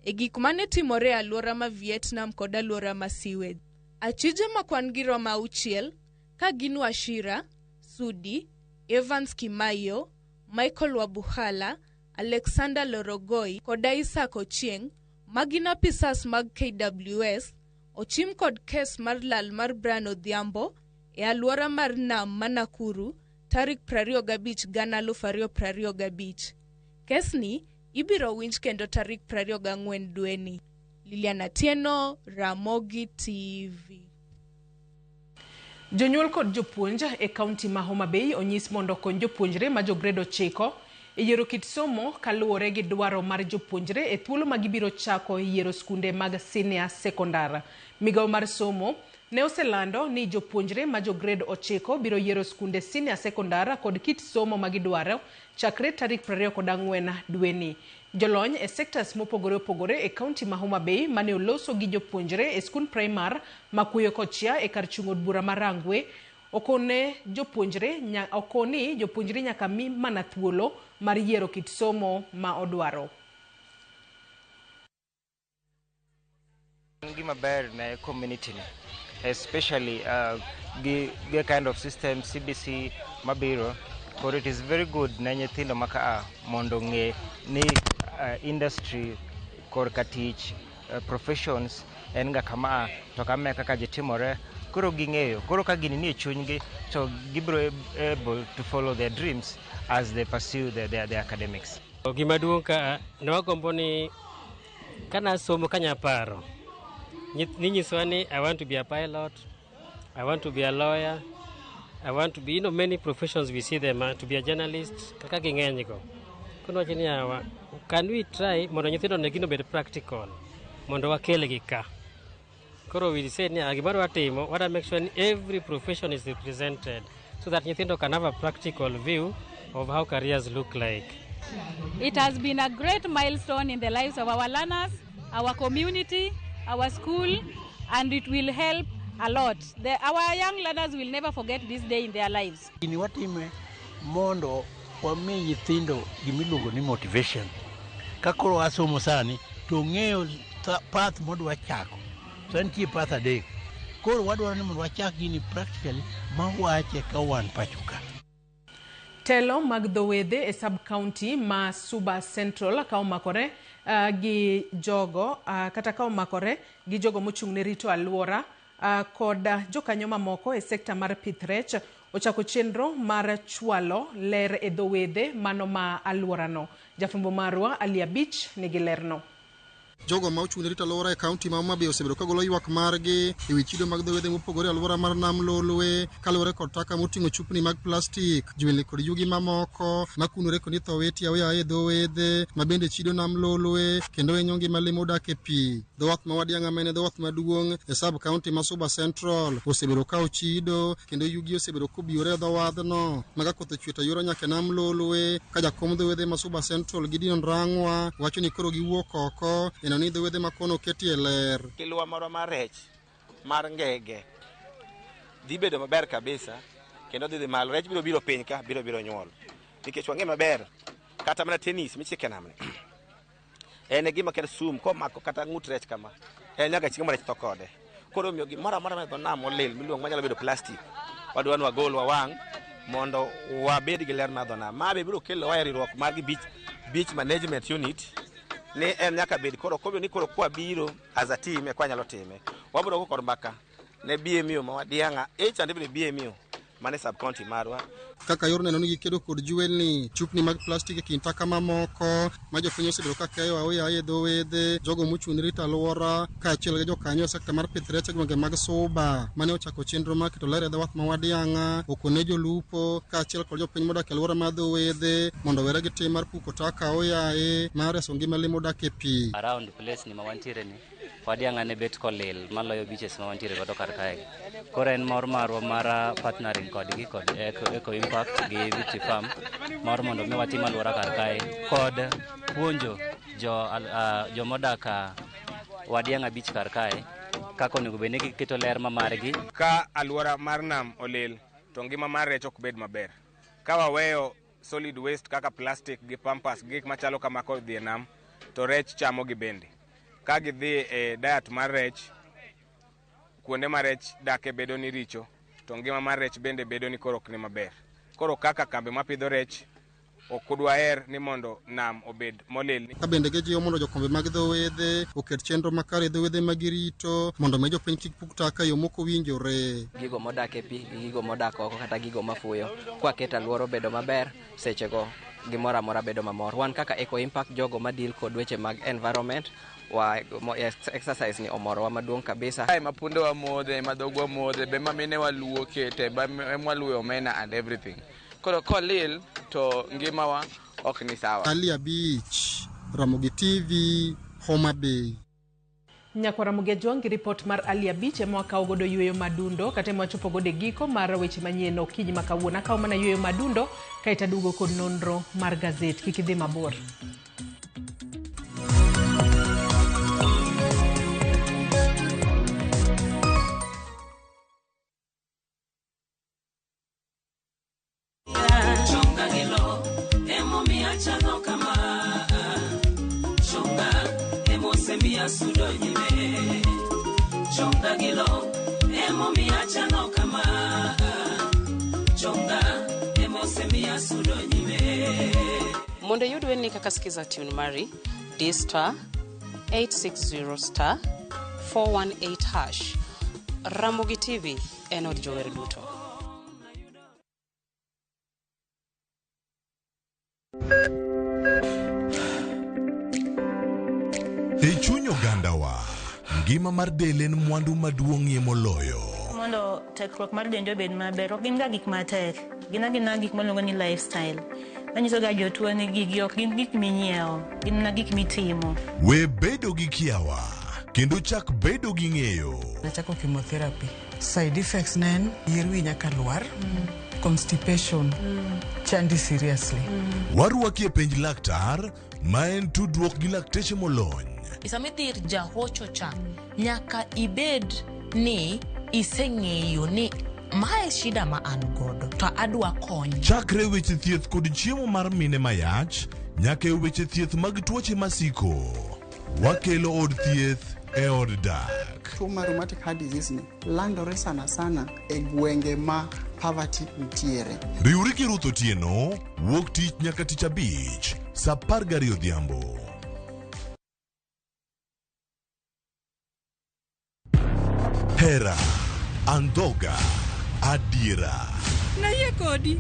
e gik mane timore e alwora ma Vietnam kod alwora ma Siwed. Achije ma kwan gi romo 6 ka gin Wachira, Sudi, Evans Kimayo, Michael Wabuhala, Alexander Lorogoi kod Isaac Ochieng' ma gin apisas mag KWS ochim kod kes mar lal mar Brian Odhiambo e alwora mar nam ma Nakuru tarik 25 2025. Kesni ibiro winj kendo tarik 24 dweni. Lilian Atieno, Ramogi TV. Jonyuol kod jopuonj e kaunti ma Homa Bay onyis mondo okony jopuonjre ma jo grade 9 e yiero kit somo kaluwore gi dwaro mar jopuonjre e thuolo ma gibiro chako yiero skunde mag senior secondary. Migawo mar somo ne oselando ni jopuonjre ma jo grade 9 biro yiero skunde senior secondary kod kit somo ma gidwaro chakre tarik 24 dweni. Jolony e sectors mopogore opogore e kaunti ma Homa Bay mane oloso gi jopuonjre e skund primar ma Kuyo Kochia e kar chung' od bura ma Rangwe okoni jopuonjre nyaka mi mana thuolo mar yiero kit somo ma odwaro. Gima ber ne community ni, especially gi kind of system CBC mabiro, koro it is very good ne nyithindo ma kaa mondo ng'e ni industry korka tich professions en ga kama to kama e kaka ji timore. Koro ging'eyo, koro ka gini nie chunygi to gibiro able to follow their dreams as they pursue their academics. Gima duong' ka ne wagombo ni kanasomo kanyaparo ninyisowa ni I want to be a pilot, I want to be a lawyer, I want to be, you know, many professions we see them, to be a journalist, kaka ging'eny go. Koro wacho ni yawa, can we try mondo nyithindo ne gino obed practical, mondo wakelgi ka. Koro we say ni gimoro watimo, what I make sure ni every profession is represented so that nyithindo can have a practical view of how careers look like. It has been a great milestone in the lives of our learners, our community, our school, and it will help a lot. Our young learners will never forget this day in their lives. Gini watime mondo wami nyithindo gimiluongo ni motivation. Ka koro wasomo sani to ng'eyo path modwa chako. So nitie path adek. Koro wadwaro ni mondo wachak gini practically mawache ka wan pacho ka. Telo mag dho wedhe e sub-county ma Suba Central ka omakore gi jogo kata ka omakore gi jogo mochung' ne rito alwora kod jokanyo mamoko e sekta mar pith rech ochako chenro mar chwalo ler e dho wedhe mano ma alworano. Jafwambo marwa Ali Abich nigi lerno. Jogo ma ochung' ne rito alwora e kaunti ma Homa Bay osebedo ka golo ywak margi e wi chido mag dho wedhe mopogore e alwora mar nam Lolwe kaluwore kod taka moting'o chupni mag plastik, jwelni kod yugi mamoko makunore kod itho witi aoyaye e dho wedhe ma bende chido nam Lolwe kendo hinyo ngima lee modak e pi. Dho wath ma Wadiang'a ma en dho wath maduong' e sub county ma Suba Central osebedo ka ochido kendo yugi osebedo kobiore e dho wadhno ma ka koth ochwe to yoro nyaka e nam Lolwe ka jakom dho wedhe ma Suba Central Gideon Rang'wa wacho ni koro giwuok oko neno ni dho wedhe ma kono oketie ler. Kilwa marwa mar rech mar ngege dhi bedo maber kabisa kendo dhi malo. Rech biro biro piny ka biro biro nyuol nikech wang'e maber kata mana tennis michike namni en e gima kelo sum komako kata ng'ut rech kama en nyaka chieng' ma rech tho kode. Koro omiyo gimoro amora ma dho nam olil miluongo manyalo bedo plastic wadwa ni wagol wawang' mondo wabed gi ler mar dho nam. Ma be biro kelo wa e riwruok mar gi beach management unit ni en nyaka bed koro kobedo ni koro kwa biro as a team e kwa nyalo time. Wabiro go kod mbaka ne BMU ma Wadiang'a each and every BMU mane sub county marwa. Kaka yor neno ni gikedo kod jwelni, chupni mag plastik e kind taka mamoko ma jopiny osebedo ka keyo aoyaye e dho wedhe, jogo mochung' ne rito alwora kaachiel gi jokanyo e sekta mar pith rech e gwenge mag Suba mane ochako chenro mar keto ler e dho wath ma Wadiang'a okone jolupo kaachiel kod jopiny modak e alwora mar dho wedhe mondo owere gi tim mar puko taka aoyaye mar reso ngima lee modak e pi. Around place ni ma wantiere ni Wadiang'a ne bet kolil maloyo beaches ma wantiere godo kar kae. Koro en mor marwa mar partnering kodgi kod Eco Impact gi Victory Farm mar mondo mi watim alwora kar kae kod puonjo jomodak Wadiang'a beach kar kae kaka onego bed ni giketo ler ma margi. Ka alwora mar nam olil to ngima mar rech ok bed maber. Ka waweyo solid waste kaka plastic gi pampers gi gik machalo kama kodhi e nam to rech chamo gi bende. Ka gidhi e diet mar rech, kuonde ma rech dake bedo ni richo, to ngima mar rech bende bedo ni koro ok ni maber. Koro kaka kambi mapidho rech, ok dwaher ni mondo nam obed molil. Ka bende gijiwo mondo jokombe mag dho wedhe oket chenro makare e dho wedhe ma girito mondo mi jopiny kik puk taka e yo mokowinjore. Gigo modak e pi gi gigo modak oko kata gigo mafuyo, kwaketo alwora obedo maber, sechego gimoro amora bedo mamor. Wan kaka Eco Impact jogo ma deal kod weche mag environment, wa exercise ni omorowa maduong' kabisa. Kae ma pundewa modhe, ma dhogwa modhe, be ma minewa luoke te, ba mwaluwe omena and everything. Koro kolil to ngimawa ok ni sawa. Ali Beach, Ramogi TV, Homa Bay. Nyakwara Mugejwang' gi ripot mar Ali Abich ema wakawo godo yueyo madundo kata ema wachopo godo e giko mar weche manyien okinyi ma kawuono. Akawo mana yueyo madundo kaeto aduogo kod nonro mar gazet. Kik idhi mabor. Mondo iyud wendni kaka Skiza tune mari, di star 860 star 418 hash. Ramogi TV en od jower duto. E chuny ogandawa, ngima mar del en mwandu maduong'ie moloyo. Mondo tekruok mar dendi obed maber, ok gin ga gik matek. Gin agina gik miluongo ni lifestyle. Manyiso ga jotuo ni gigi ok gin gik minyiewo, gin mana gik mitimo. We bedo gi kiawa kendo chak bedo gi ng'eyo. Nachako chemotherapy. Side effects ne en yier wi nyaka lwar, constipation, chandi seriously. Warwaki e penj laktar ma en tudruok gi lakteche molony. Sama idhi ir jahocho cha, nyaka ibed ni iseng'eyo ni mae shida ma an godo to adwa kony. Chakre weche thieth kod chiemo mar mine mayach nyaka e weche thieth mag tuoche masiko. Wakelo od thieth e od dak. Tuo mar rheumatic heart disease ni landore sana sana e gwenge ma poverty nitiere. Riwri gi Ruth Otieno wuok tich nyaka tich abich saa 12 odhiambo. Hera, andhoga, adiera. Nayie kodi.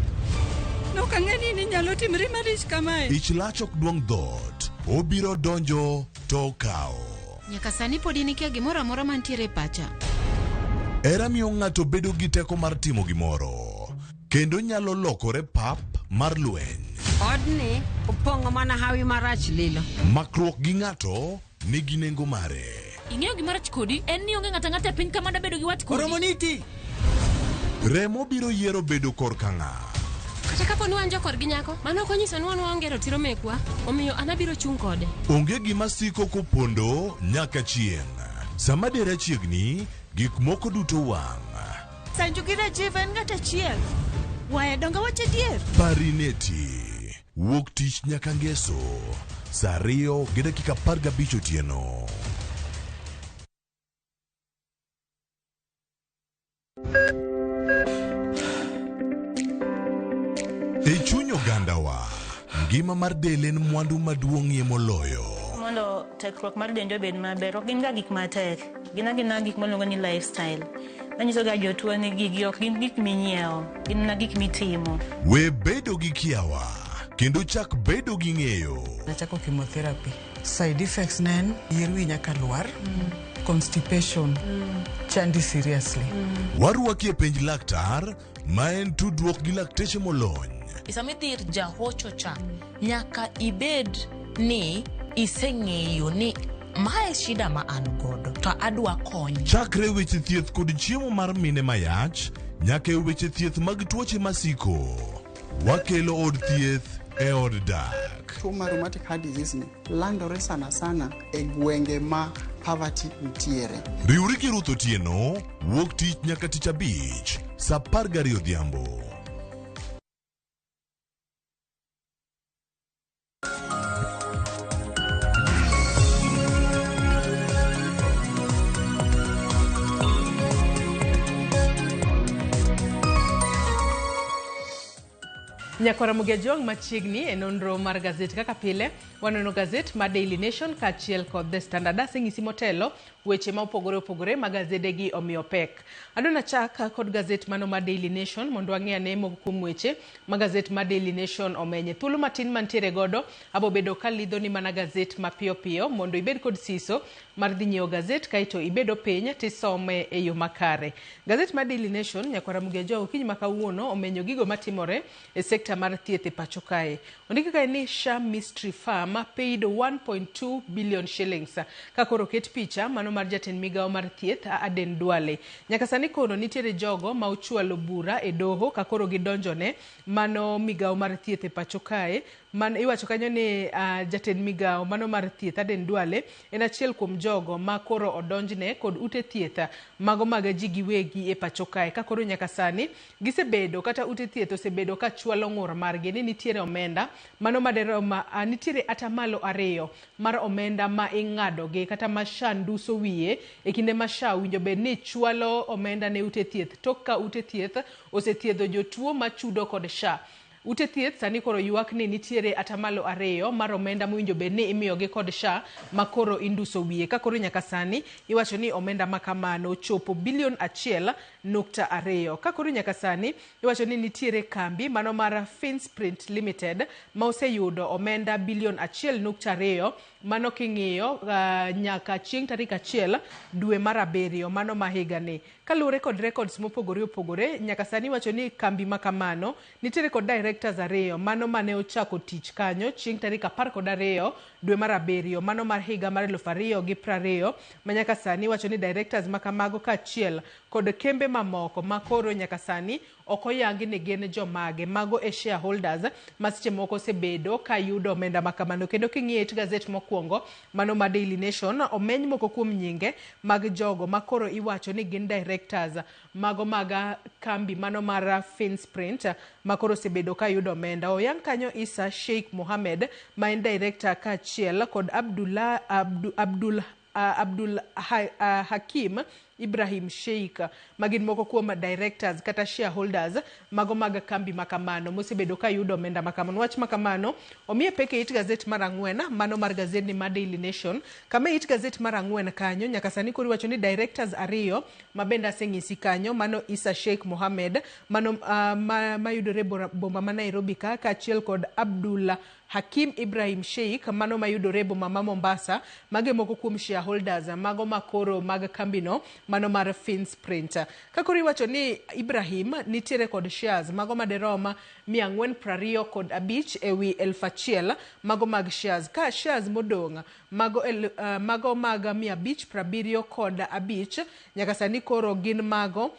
Nok ang'e ni ninyalo timri malich kamae. Ich lach ok duong' dhoot, obiro donjo to okawo. Nyaka sani podi nikia gimoro amora mantiere e pacha. Hera miyo ng'ato bedo gi teko mar timo gimoro, kendo nyalo lokore pap mar lweny. Odni opong'o mana hawi marach lilo. Makruok gi ng'ato nigi nengo mare. Ing'eyo gima rach kodi en ni onge ng'ato ang'ata e piny ka mada bedo gi wat kodi. Oromo niti. Remo biro yiero bedo korka ng'a. Kata kapo ni wan jokorgi nyako, mano ok onyiso ni wan waonge ratiro mekwa, omiyo an abiro chung' kode. Onge gima siko kopondo nyaka chieng'. Sama dera chiegni, gik moko duto wang'. Sanju gi Rajiv en ng'at achiel. Waya donge wach adier? Parineti. Wuok tich nyaka ngeso. Saa 2:15 otieno. E chuny ogandawa, ngima mar del en mwandu maduong'ie moloyo. Mondo tekruok mar dendi obed maber, ok gin ga gik matek. Gin agina gik miluongo ni lifestyle. Manyiso ga jotuo ni gigi ok gin gik minyiewo, gin mana gik mitimo. We bedo gi kiawa kendo chak bedo gi ng'eyo. Nachako chemotherapy. Side effects ne en yier wi nyaka lwar, constipation, chandi seriously. Warwaki e penj laktar ma en tudruok gi lakteche molony. Sama idhi ir jahocho cha, nyaka ibed ni iseng'eyo ni mae shida ma an godo to adwa kony. Chakre weche thieth kod chiemo mar mine mayach nyaka e weche thieth mag tuoche masiko. Wakelo od thieth e od dak. Tuo mar rheumatic heart disease ni landore sana sana e gwenge ma poverty nitiere. Riwri gi Ruth Otieno wuok tich nyaka tich abich saa 12 odhiambo. Nyakwara Mugejuang' machiegni e nonro mar gazet kaka pile wanono gazet mar Daily Nation kaachiel kod The Standard. Aseng'isi motelo weche ma opogore opogore ma gazedegi omiyo pek. Adwa nachak kod gazet mano mar Daily Nation mondo wang'e ane moko kuom weche ma gazet mar Daily Nation omenye. Thuolo matin mantiere godo abo bedo kalidho ni mana gazet mapiyo piyo mondo ibed kod siso mar dhi nyiewo gazet kaeto ibedo piny tisome e yo makare. Gazet mar Daily Nation nyakwara Mugejuang' okinyi ma kawuono omenyo gigo matimore e sekta mar thieth e pacho kae. Ondiki kae ni SHA Mystery Farm paid 1.2 billion shillings. Ka koro oket picha mano mar jatend migawo mar thieth Aden Duale. Nyaka sani kono nitiere jogo ma ochwalo bura e doho ka koro gidonjone mano migawo mar thieth e pacho kae. Man iwacho kanyo ni jatend migawo mano mar thieth Aden Duale en achiel kuom jogo ma koro odonjne kod ute thieth mago mag ji giwegi e pacho kae. Ka koro nyaka sani gisebedo kata ute thieth osebedo ka chwalo ng'ur margi ni nitiere omenda mano maderom nitiere atamalo 2 mar omenda ma ing'ado gi kata ma SHA nduso wiye e kinde ma SHA owinjo bed ni chwalo omenda ne ute thieth tok ka ute thieth osethiedho jotuo machudo kod SHA. Ute thieth sani koro ywak ni nitiere atamalo 2 mar omenda mowinjo bed ni imiyogi kod SHA ma koro induso wiye. Ka koro nyaka sani iwacho ni omenda ma kamano ochopo bilion 1.2. Ka koro nyaka sani iwacho ni nitiere kambi mano mar Finsprint Limited ma oseyudo omenda bilion 1.2 mano king'iyo nyaka chieng' tarik 1 dwe mar 7 mano ma higani. Kaluwore kod records mopogore opogore, nyaka sani iwacho ni kambi ma kamano nitiere kod directors 2 mano mane ochako tich kanyo chieng' tarik 12 dwe mar 7 mano mar higa mar 2020 ma nyaka sani iwacho ni directors ma kamago kaachiel kod kembe mamoko ma koro nyaka sani ok oyangi ni gin jomage, mago e shareholders ma seche moko osebedo ka yudo omenda ma kamano. Kendo king'iyo it gazet mokwongo mano ma Daily Nation, omeny moko kuom nyinge mag jogo ma koro iwacho ni gin directors mago mag kambi mano mar Finsprint ma koro osebedo ka yudo omenda. Oyang kanyo Isa Sheikh Mohammed ma en director kaachiel kod Abdul Hakim Ibrahim Sheikh ma gin moko kuom directors kata shareholders mago mag kambi makamano mosebedo ka yudo omenda makamano. Wach makamano omiye pek e it gazet mar 4 mano mar gazedni mar Daily Nation, kama e it gazet mar 4 kanyo nyaka sani koro iwacho ni directors 2 ma bende aseng'isi kanyo, mano Isa Sheikh Mohammed mano mayudore boma ma Nairobi ka kaachiel kod Abdul Hakim Ibrahim Sheikh mano mayudore boma ma Mombasa, mage moko kuom shareholders mago makoro mag kambino mano mar Finsprint. Ka koro iwacho ni Ibrahim nitiere kod shares mago maderom 425 ewi 1000 mago mag shares, ka shares modong' mago mag 575 nyaka sani koro gin mago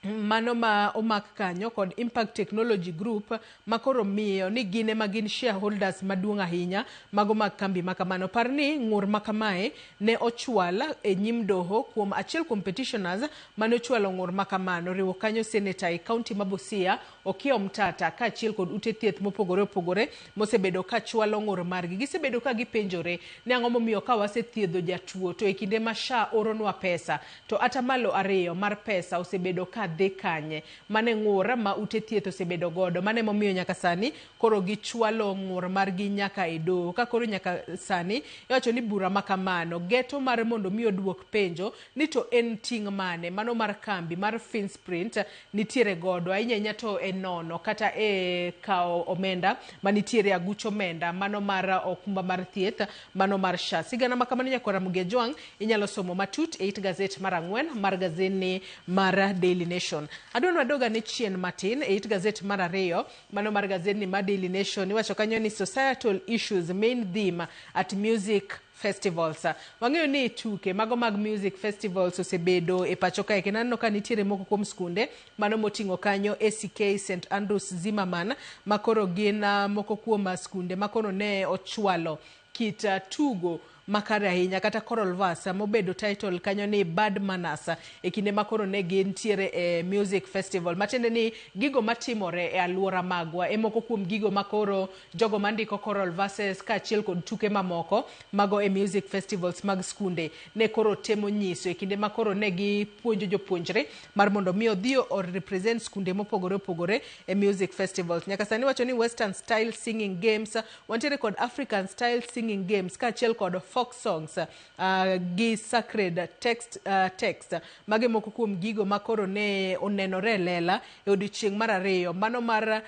mano ma omak kanyo kod Impact Technology Group ma koro miyo ni gin ema gin shareholders maduong' ahinya mago mag kambi makamano. Par ni ng'ur makamae ne ochwal e nyim doho kuom achiel kuom petitioners mane ochwalo ng'ur makamano, riwo kanyo seneta e kaunti ma Busia Okiya Omtata kaachiel kod ute thieth mopogore opogore mosebedo ka chwalo ng'ur margi. Gisebedo ka gipenjore ni ang'o momiyo ka wasethiedho jatuo to e kinde ma SHA oronwa pesa to atamalo 2 mar pesa osebedo ka dhi kanye. Mane ng'ur ma ute thieth osebedo godo, mane momiyo nyaka sani koro gichwalo ng'ur margi nyaka e doho. Ka koro nyaka sani iwacho ni bura makamano geto mar mondo mi oduok penjo ni to en ting' mane mano mar kambi mar Finsprint nitiere godo ahinya ahinya to e nono kata e kawo omenda manitiere aguch omenda mano mar okumba mar thieth mano mar SHA. Sigana makamano nyakwara Mugejwang' inyalo somo matut e it gazet mar 4 mar gazeni mar Daily Nation. Adwa ni wadog ane chien matin e it gazet mar 2 mano mar gazeni mar Daily Nation. Iwacho kanyo ni societal issues main theme at music festivals. Wang'eyo ni tuke mago mag music festivals osebedo e pacho kae, kendo aneno ka nitiere moko kuom skunde mano moting'o kanyo ACK St Andrews Zimmerman makoro gin moko kuom skunde makoro ne ochwalo kit tugo makare ahinya kata choral verse mobedo title kanyo ni Bad Manners e kinde ma koro ne gintiere e music festival, matiende ni gigo matimore e alwora magwa e moko kuom gigo makoro jogo mandiko choral verses kaachiel kod tuke mamoko mago e music festivals mag skunde ne koro temo nyiso e kinde ma koro ne gipuonjo jopuonjre mar mondo mi odhi o represent skunde mopogore opogore e music festivals. Nyaka sani wacho ni Western style singing games, wantiere kod African style singing games kaachiel kod folk songs gi sacred text mage moko kuom gigo makoro ne onenore lela e odiochieng' mar 2 mano mar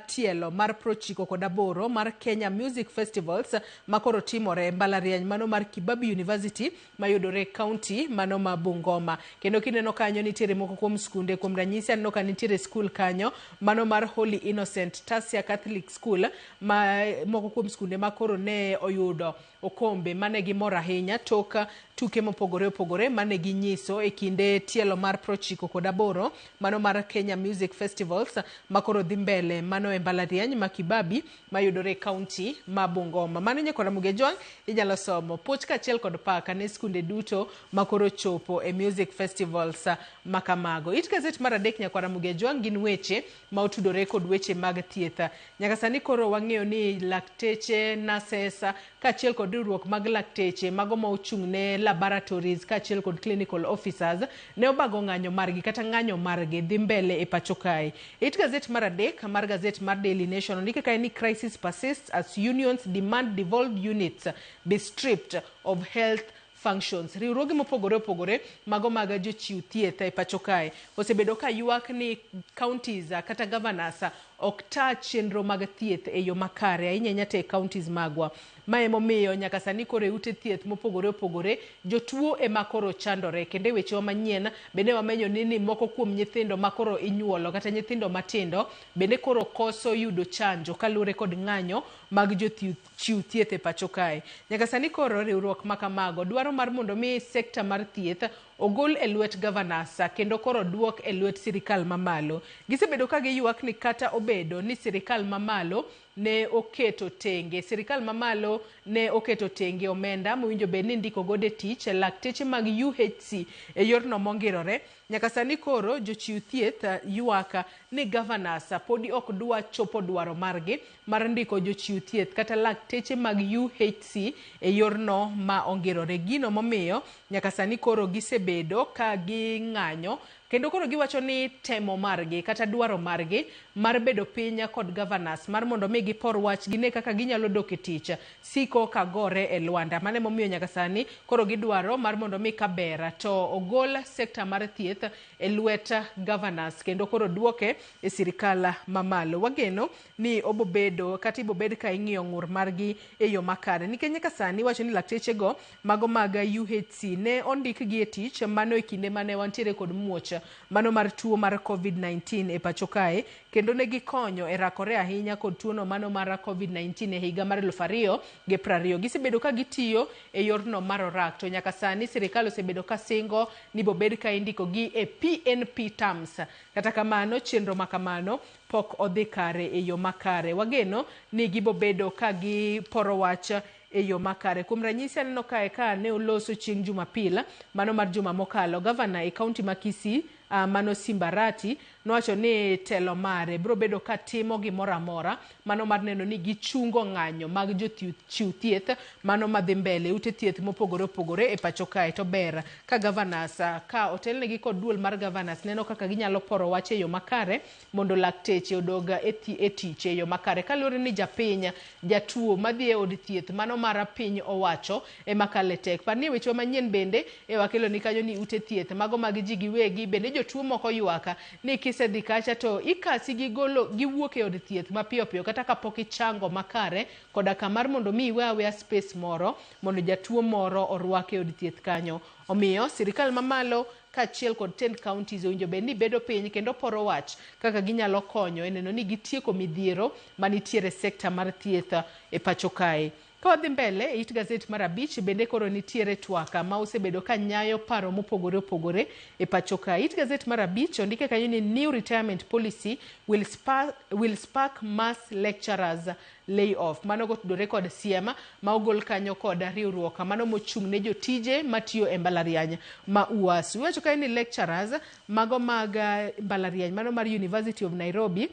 tielo mar 98 mar Kenya Music Festivals makoro timore e mbalariany mano mar Kibabi University mayudore e kaunti mano ma Bungoma. Kendo kineno kanyo nitiere moko kuom skunde, kuom ranyisi aneno ka nitiere skul kanyo mano mar Holy Innocent Tasia Catholic School ma moko kuom skunde makoro ne oyudo okombe mane gimor ahinya tok tuke mopogore opogore mane ginyiso e kinde tielo mar 98 mano mar Kenya Music Festivals makoro dhi mbele mano e mbalariany ma Kibabi mayudore e kaunti ma Bungoma. Mano nyakwara Mugejwang' inyalo somo puoch kaachiel kod paka ne skunde duto makoro chopo e music festivals makamago. It gazet mar 3 nyakwara Mugejwang' gin weche ma otudore kod weche mag thieth. Nyaka sani koro wang'eyo ni lakteche, nurses kaachiel kod riwruok mag lakteche mago ma ochung' ne laboratories kaachiel kod clinical officers ne obago ng'anyo margi kata ng'anyo margi dhi mbele e pacho kae. It gazet mar adek mar gazet mar Daily Nation ondike kae ni crisis persists as unions demand devolved units be stripped of health functions. Riwruoge mopogore opogore mago mag jochiw thieth e pacho kae osebedo ka ywak ni counties kata governors ok ta chenro mag thieth e yo makare ahinya ahinya to e counties magwa. Ma emomiyo nyaka sani koro e ute thieth mopogore opogore jotuo ema koro chandore kendo e wechewa manyien bende wamenyo ni moko kuom nyithindo ma koro inyuolo kata nyithindo matindo bende koro koso yudo chanjo kaluwore kod ng'anyo mag jochiw thieth e pacho kae. Nyaka sani koro riwruok ma kamago dwaro mar mondo mi sekta mar thieth ogol e lwet governors kendo koro duok e lwet sirikal mamalo. Gisebedo ka giywak ni kata obedo ni sirikal mamalo ne oketo tenge, sirikal mamalo ne oketo tenge omenda mowinjo bed ni ndiko godo e tich lakteche mag UHC e yorno mongirore. Nyaka sani koro jochiw thieth ywak ni governors podi ok dwa chopo dwaro margi mar ndiko jochiw thieth kata lakteche mag UHC e yorno ma ongirore. Gino momiyo nyaka sani koro gisebedo ka ging'anyo kendo koro giwacho ni temo margi kata dwaro margi mar bedo piny kod governors mar mondo mi gipor wach gine kaka ginyalo dok e tich siko ka gore e lwanda. Mano emomiyo nyaka sani koro gidwaro mar mondo mi kaber to ogol sekta mar thieth e lwet governors kendo koro duoke e sirikal mamalo. Wageno ni obobedo kata ibobed ka ing'iyo ng'ur margi e yo makare nikech nyaka sani iwacho ni laktechego mago mag UHC ne ondikgi e tich mano e kinde mane wantiere kod muoch mano mar tuo mar COVID-19 e pacho kae kendo ne gikonyo e rakore ahinya kod tuono mano mar COVID-19 e higa mar 2020. Gisebedo ka gitiyo e yorno mar orak to nyaka sani sirikal osebedo ka singo ni bobed ka indiko gi e PNP terms. Kata kamano chenro ma kamano pok odhi kare e yo makare. Wageno ni gibobedo ka giporo wach e yo makare. Kuom ranyisi aneno kae ka ne oloso chieng' Jumapil mano mar juma mokalo, gavana e kaunti ma Kisii mano Simbarati nowacho ni telo mare biro bedo ka timo gimoro amora mano mar neno ni gichungo ng'anyo mag jochiw thieth mano madhi mbele ute thieth mopogore opogore e pacho kae. To ber ka governors ka otelnegi kod duol mar governors neno kaka ginyalo poro wach e yo makare mondo lakteche odog e tich e yo makare kaluwore ni japiny jatuo madhi e od thieth mano mar piny owacho ema kale tek. Par ni wechewa manyien bende e wakelo ni kanyo ni ute thieth mago mag ji giwegi bende jotuo moko ywak ni kisedhi kacha to ikasi gi golo giwuok e od thieth mapiyo piyo kata kapok ichango makare koda kamar mondo mi iwe aweya space moro mondo jatuo moro orwak e od thieth kanyo. Omiyo sirikal mamalo kaachiel kod 10 counties owinjo bed ni bedo piny kendo poro wach kaka ginyalo konyo e neno ni gitieko midhiero manitiere sekta mar thieth e pacho kae. Ka wadhi mbele e it gazet mar 5 bende koro nitiere twaka ma osebedo ka nyayo paro mopogore opogore e pacho kae. It gazet mar 5 ondike kanyo ni new retirement policy will spark mass lecturers layoff. Mano gotudore kod siem ma ogol kanyo kod riwruok mano mochung' ne jotije matiyo e mbalariany ma UASU. Iwacho kae ni lecturers mago mag mbalariany mano mar University of Nairobi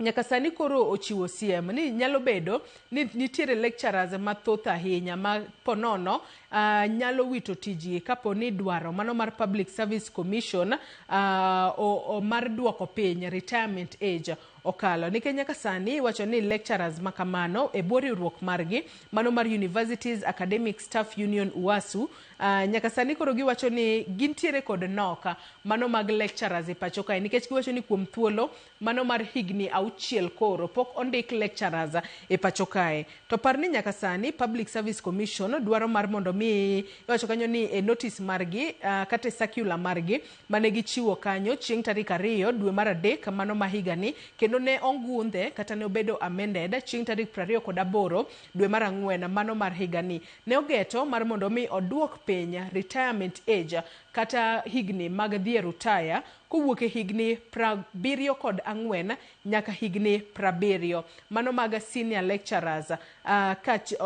nyaka sani koro ochiwo siem ni nyalo bedo ni nitiere lecturers mathoth ahinya ma ponono nyalo wito tijgi kapo ni dwaro mano mar Public Service Commission mar duoko piny retirement age okalo. Nikech nyaka sani iwacho ni lecturers makamano e bwo riwruok margi mano mar Universities Academic Staff Union UASU nyaka sani koro giwacho ni gintiere kod nok mano mag lecturers e pacho kae nikech giwacho ni kuom thuolo mano mar higni 6 koro pok ondik lecturers e pacho kae. To par ni nyaka sani Public Service Commission dwaro mar mondo mi iwacho kanyo ni e notice margi kata e circular margi mane gichiwo kanyo chieng' tarik 2 dwe mar 3 mano ma higani kendo ne ongundhe kata ne obedo amended chieng' tarik 28 dwe mar 4 mano mar higani ne ogeto mar mondo mi oduok piny retirement age kata higni mag dhi e rutaya kowuok e higni 74 nyaka higni 70, mano mag senior lecturers,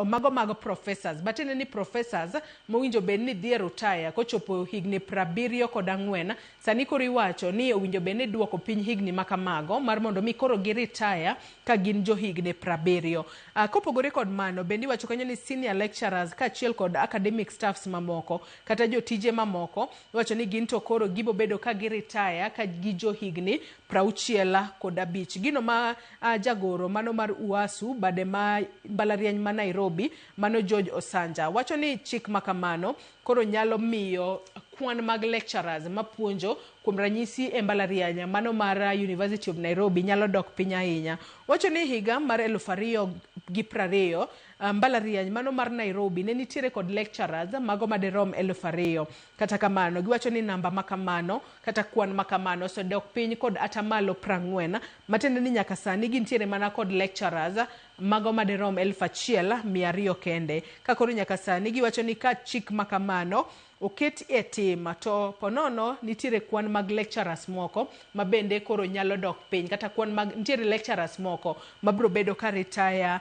mago mag professors. Matiende ni professors mowinjo bed ni dhi e rutaya kochopo higni 74, sani koro iwacho ni owinjo bed ni duoko piny higni makamago mar mondo mi koro gi retire ka gin jo higni 70. Kopogore kod mano, bende iwacho kanyo ni senior lecturers kaachiel kod academic staffs mamoko kata jotije mamoko, iwacho ni gin to koro gibo bedo ka gi retire ka gi jo higni 65. Gino ma jagoro mano mar UASU bade ma mbalariany ma Nairobi, mano George Osanja, wacho ni chik makamano koro nyalo miyo kwan mag lecturers mapuonjo kuom ranyisi e mbalariany mano mar University of Nairobi nyalo dok piny ahinya. Wacho ni higa mar 2020 mbalariany mano mar Nairobi ne nitiere kod lecturers mago madirom 2000. Kata kamano giwacho ni namba makamano kata kwan makamano osedok piny kod atamalo 40, matiende ni nyaka sani gintiere mana kod lecturers mago madirom 1200 kende. Ka koro nyaka sani giwacho ni ka chik makamano oket e tim to ponono nitiere kwan mag lecturers moko ma bende koro nyalo dok piny, kata kwan mag nitiere lecturers moko mabiro bedo ka retire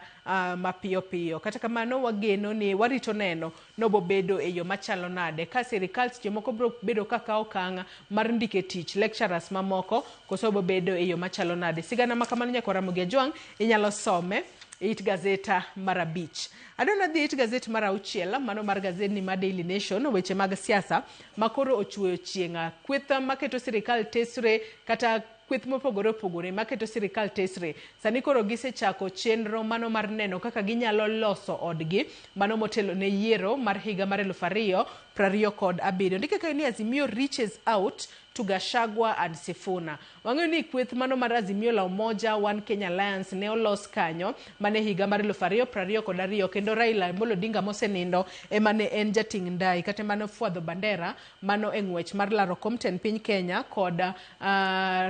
mapiyo piyo. Kata kamano wageno ni warito neno nobo bedo e yo machalo nade ka sirikal seche moko biro bedo ka kawo okang' mar ndiko e tich lecturers mamoko, koso bo bedo e yo machalo nade. Sigana ma kamano nyaka Ramogi Ajwang' inyalo some it gazeta mar 5. Adwa dhi it gazet mar 6, mano mar gazetni mar Daily Nation, weche mag siasa makoro ochwoyo chieng'. Kweth maketo sirikal tesre kata kweth mopogore opogore maketo sirikal tesre sani koro gisechako chenro mano mar neno kaka ginyalo loso odgi mano motelo ne yiero mar higa mar 2027. Ndike kae ni Azimio reaches out to Gachagua and Sifuna. Wang'eyo ni kweth mano mar Azimio la Umoja One Kenya Alliance ne olos kanyo mane higa mar 2022, kendo Raila Amolo Odinga mosenindo ema ne en jating' ndai kata mane ofwadho bandera mano e ng'wech mar laro kom tend piny Kenya kod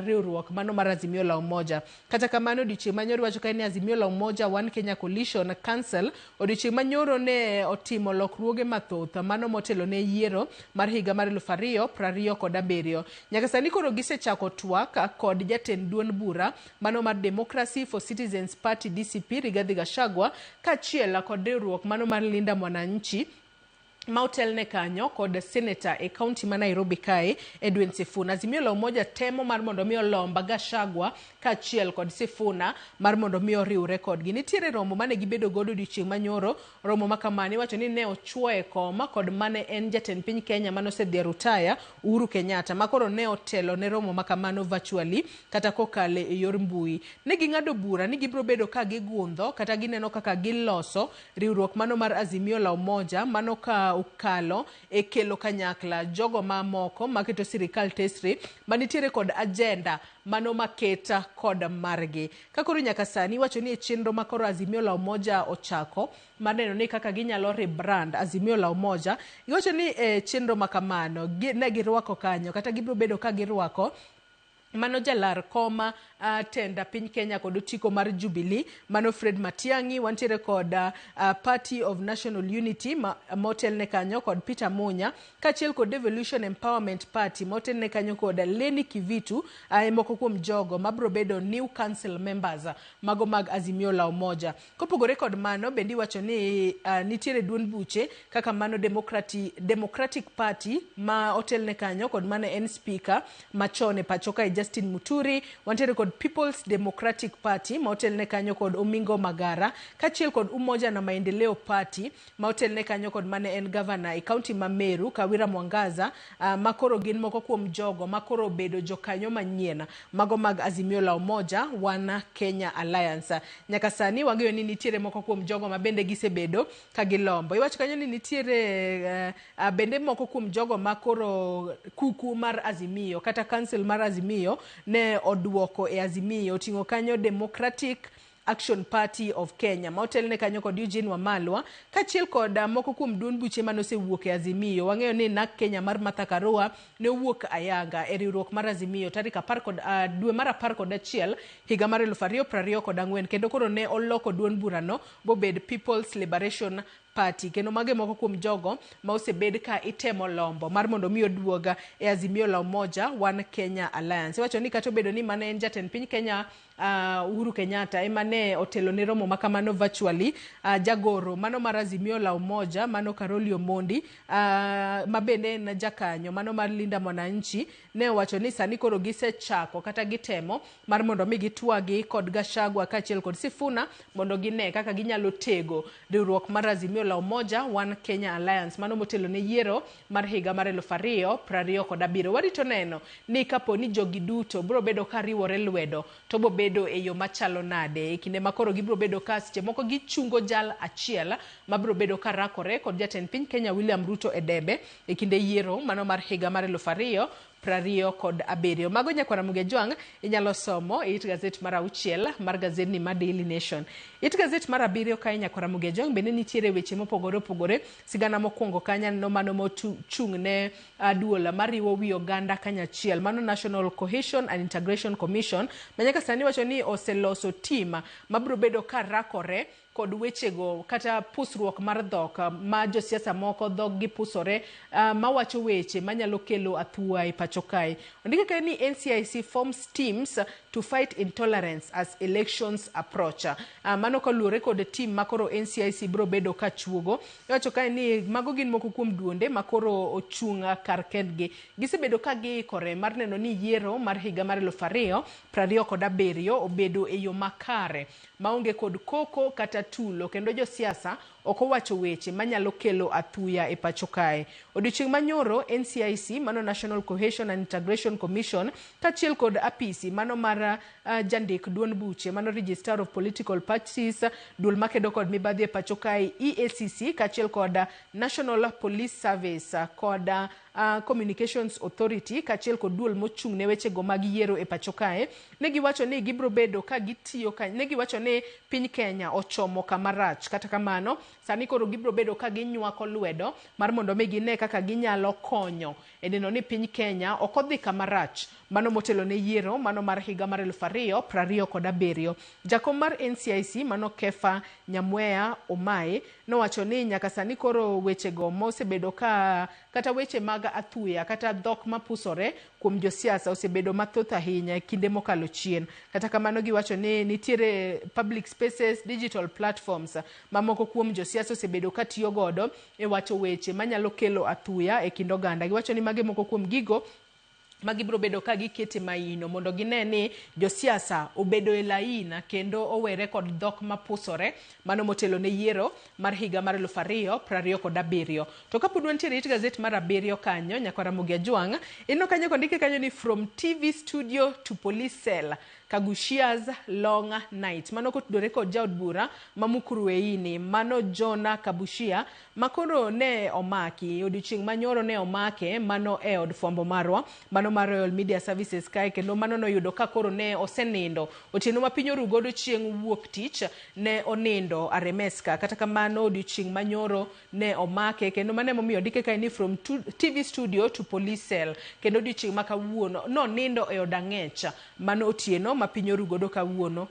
riwruok mano mar Azimio la Umoja. Kata kamano odiochieng' manyoro wacho kae ni Azimio la Umoja One Kenya Coalition Council odiochieng' manyoro ne otimo lokruoge mathoth mano motelo ne yiero mar higa mar 2027. Nyaka sani koro gisechako twak kod jatend duond bura mano mar Democracy for Citizens Party DCP Rigathi Gachagua kaachiel kod riwruok mano mar Linda Mwananchi ma otelne kanyo kod senator e kaunti ma Nairobi kae Edwin Sifuna. Azimio la Umoja temo mar mondo mi olomb Gachagua kaachiel kod Sifuna mar mondo mi oriwre kodgi. Nitiere romo mane gibedo godo odiochieng' manyoro, romo makamano iwacho ni ne ochwoye koma kod mane en jatend piny Kenya mane osedhi e rutaya Uhuru Kenyatta, ma koro ne otelo ne romo makamano virtually kata kokalo e yor mbui. Ne ging'ado bura ni gibiro bedo ka gigundho kata gineno kaka giloso riwruok mano mar Azimio la Umoja mano ka okalo e kelo kanyakla jogo mamoko maketo sirikal tesre manitiere kod agenda mano maketa kod margi. Ka koro nyaka sani iwacho ni e chenro ma koro Azimio la Umoja ochako mar neno ni kaka ginyalo rebrand Azimio la Umoja, iwacho ni e chenro makamano ne girwako kanyo kata gibiro bedo ka girwako mano jalar koma tenda piny Kenya kod otiko mar Jubilee mano Fred Matiang'i. Wantiere kod Party of National Unity motelne kanyo kod Peter Munya, kaachiel kod Devolution Empowerment Party motelne kanyo kod Leni Kivitu, moko kuom jogo mabiro bedo new council members mago mag Azimio la Umoja. Kopogore kod mano bende iwacho ni nitiere duond buche kaka mano Democratic Party ma otelne kanyo kod mane en speaker machon e pacho kae Justin Muturi. Wantiere kod People's Democratic Party ma otelne kanyo kod Omingo Magara, kaachiel kod Umoja na Maendeleo Party ma otelne kanyo kod mane en governor e county ma Meru Kawira Mwangaza, ma koro gin moko kuom jogo ma koro obedo jokanyo manyien mago mag Azimio la Umoja One Kenya Alliance. Nyaka sani wang'eyo ni nitiere moko kuom jogo ma bende gisebedo ka gilombo. Iwacho kanyo ni nitiere bende moko kuom jogo ma koro kuku mar Azimio kata council mar Azimio ne oduoko e Azimio, oting'o kanyo Democratic Action Party of Kenya ma otelne kanyo kod Eugene Wamalwa, kaachiel kod moko kuom duond buche mane osewuok e Azimio. Wang'eyo ni NARC Kenya mar Martha Karua ne owuok ayanga e riwruok mar Azimio tarik dwe mar 11 higa mar 2024, kendo koro ne oloko duond burano bobed People's Liberation Party. Kendo mage moko kuom jogo ma osebed ka itemo lombo mar mondo mi oduog e Azimio la Umoja One Kenya Alliance. Iwacho ni kata obedo ni mane en jatend piny Kenya Uhuru Kenyatta ema ne otelo ne romo ma kamano virtually, jagoro mano mar Azimio la Umoja mano Caroli Omondi ma bende en jakanyo mano mar Linda Mwananchi ne owacho ni sani koro gisechako kata gitemo mar mondo mi gitwagi kod Gachagua kaachiel kod Sifuna mondo gine kaka ginyalo tego riwruok mar Azimio la Umoja One Kenya Alliance mano motelo ne yiero mar higa mar 2027. Warito neno ni kapo ni jogi duto biro bedo ka riwore lwedo to bo bedo e yo machalo nade e kinde ma koro gibiro bedo ka seche moko gichungo jal achiel ma biro bedo ka rakore kod jatend piny Kenya William Ruto e debe e kinde yiero mano mar higa mar 2027. Mago nyakwar Ramogi Ajwang' inyalo somo e it gazet mar 6 mar gazetni mar Daily Nation. It gazet mar 7 kae nyakwar Ramogi Ajwang' bende nitiere weche mopogore opogore. Sigana mokwongo kanyo aneno mano mochung' ne duol mariwo wi oganda kanyachiel, mano National Cohesion and Integration Commission ma nyaka sani wacho ni oseloso team mabiro bedo ka rakore kod wechego kata pusruok mar dhok ma josiasa moko dhog gi pusore mawacho weche manyalo kelo athuwa e pacho kae. Ondike kae ni NCIC forms teams to fight intolerance as elections approach. Mano kaluwore kod team makoro NCIC biro bedo ka chuogo. Iwacho kae ni mago gin moko kuom duonde makoro ochung' kar kendgi. Gisebedo ka giikore mar neno ni yiero mar higa mar 2027 obedo e yo makare maonge kod koko kata tulo, kendo josiasa ok owacho weche manyalo kelo athuya e pacho kae. Odiochieng' manyoro NCIC mano National Cohesion and Integration Commission kaachiel kod apisi mano mar jandik duond buche mano Registrar of Political Parties, duol makedo kod mibadhi e pacho kae EACC kaachiel kod National Police Service kod Communications Authority kaachiel kod duol mochung' ne wechego mag yiero e pacho kae ne giwacho ni gibiro bedo ka gitiyo ne giwacho ni piny Kenya ochomo kama rach. Kata kamano sani koro gibiro bedo ka ginywako lwedo mar mondo mi gine kaka ginyalo konyo e neno ni piny Kenya ok odhi kama rach mano motelo ne yiero mano mar higa mar 2027. Jakom mar NCIC mano Kefa Nyamweya Omae nowacho ni nyaka sani koro wechego mosebedo ka kata weche mag athuya kata dhok mapusore kuom josiasa osebedo mathoth ahinya e kinde mokalo chien. Kata kamano giwacho ni nitiere public spaces, digital platforms mamoko kuom josiasa osebedo ka tiyo godo e wacho weche manyalo kelo athuya e kind oganda. Giwacho ni mage moko kuom gigo ma gibiro bedo ka gikete maino mondo gine ni josiasa obedo e laina kendo owere kod dhok mapusore mano motelo ne yiero mar higa mar 2027. To kapod wantiere it gazet mar 7 kanyo nyakwar Ramogi Ajwang' ineno kanyo kondike kanyo ni from TV studio to police cell Kagushia's long night. Mano kotudore kod jaod bura ma Mukurweini mano Jonah Kabushia makoro ne omaki odiochieng' manyoro ne omake mano e od fwambo marwa mano mar Royal Media Services kae, kendo mano noyudo ka koro ne osenindo otieno ma piny oru godo chieng' wuok tich ne onindo Aremeska. Kata kamano odiochieng' manyoro ne omake kendo mano emomiyo ondike kae ni from TV studio to police cell, kendo odiochieng' ma kawuono nonindo e od ang'ech mano otieno ma piny oru godo kawuono.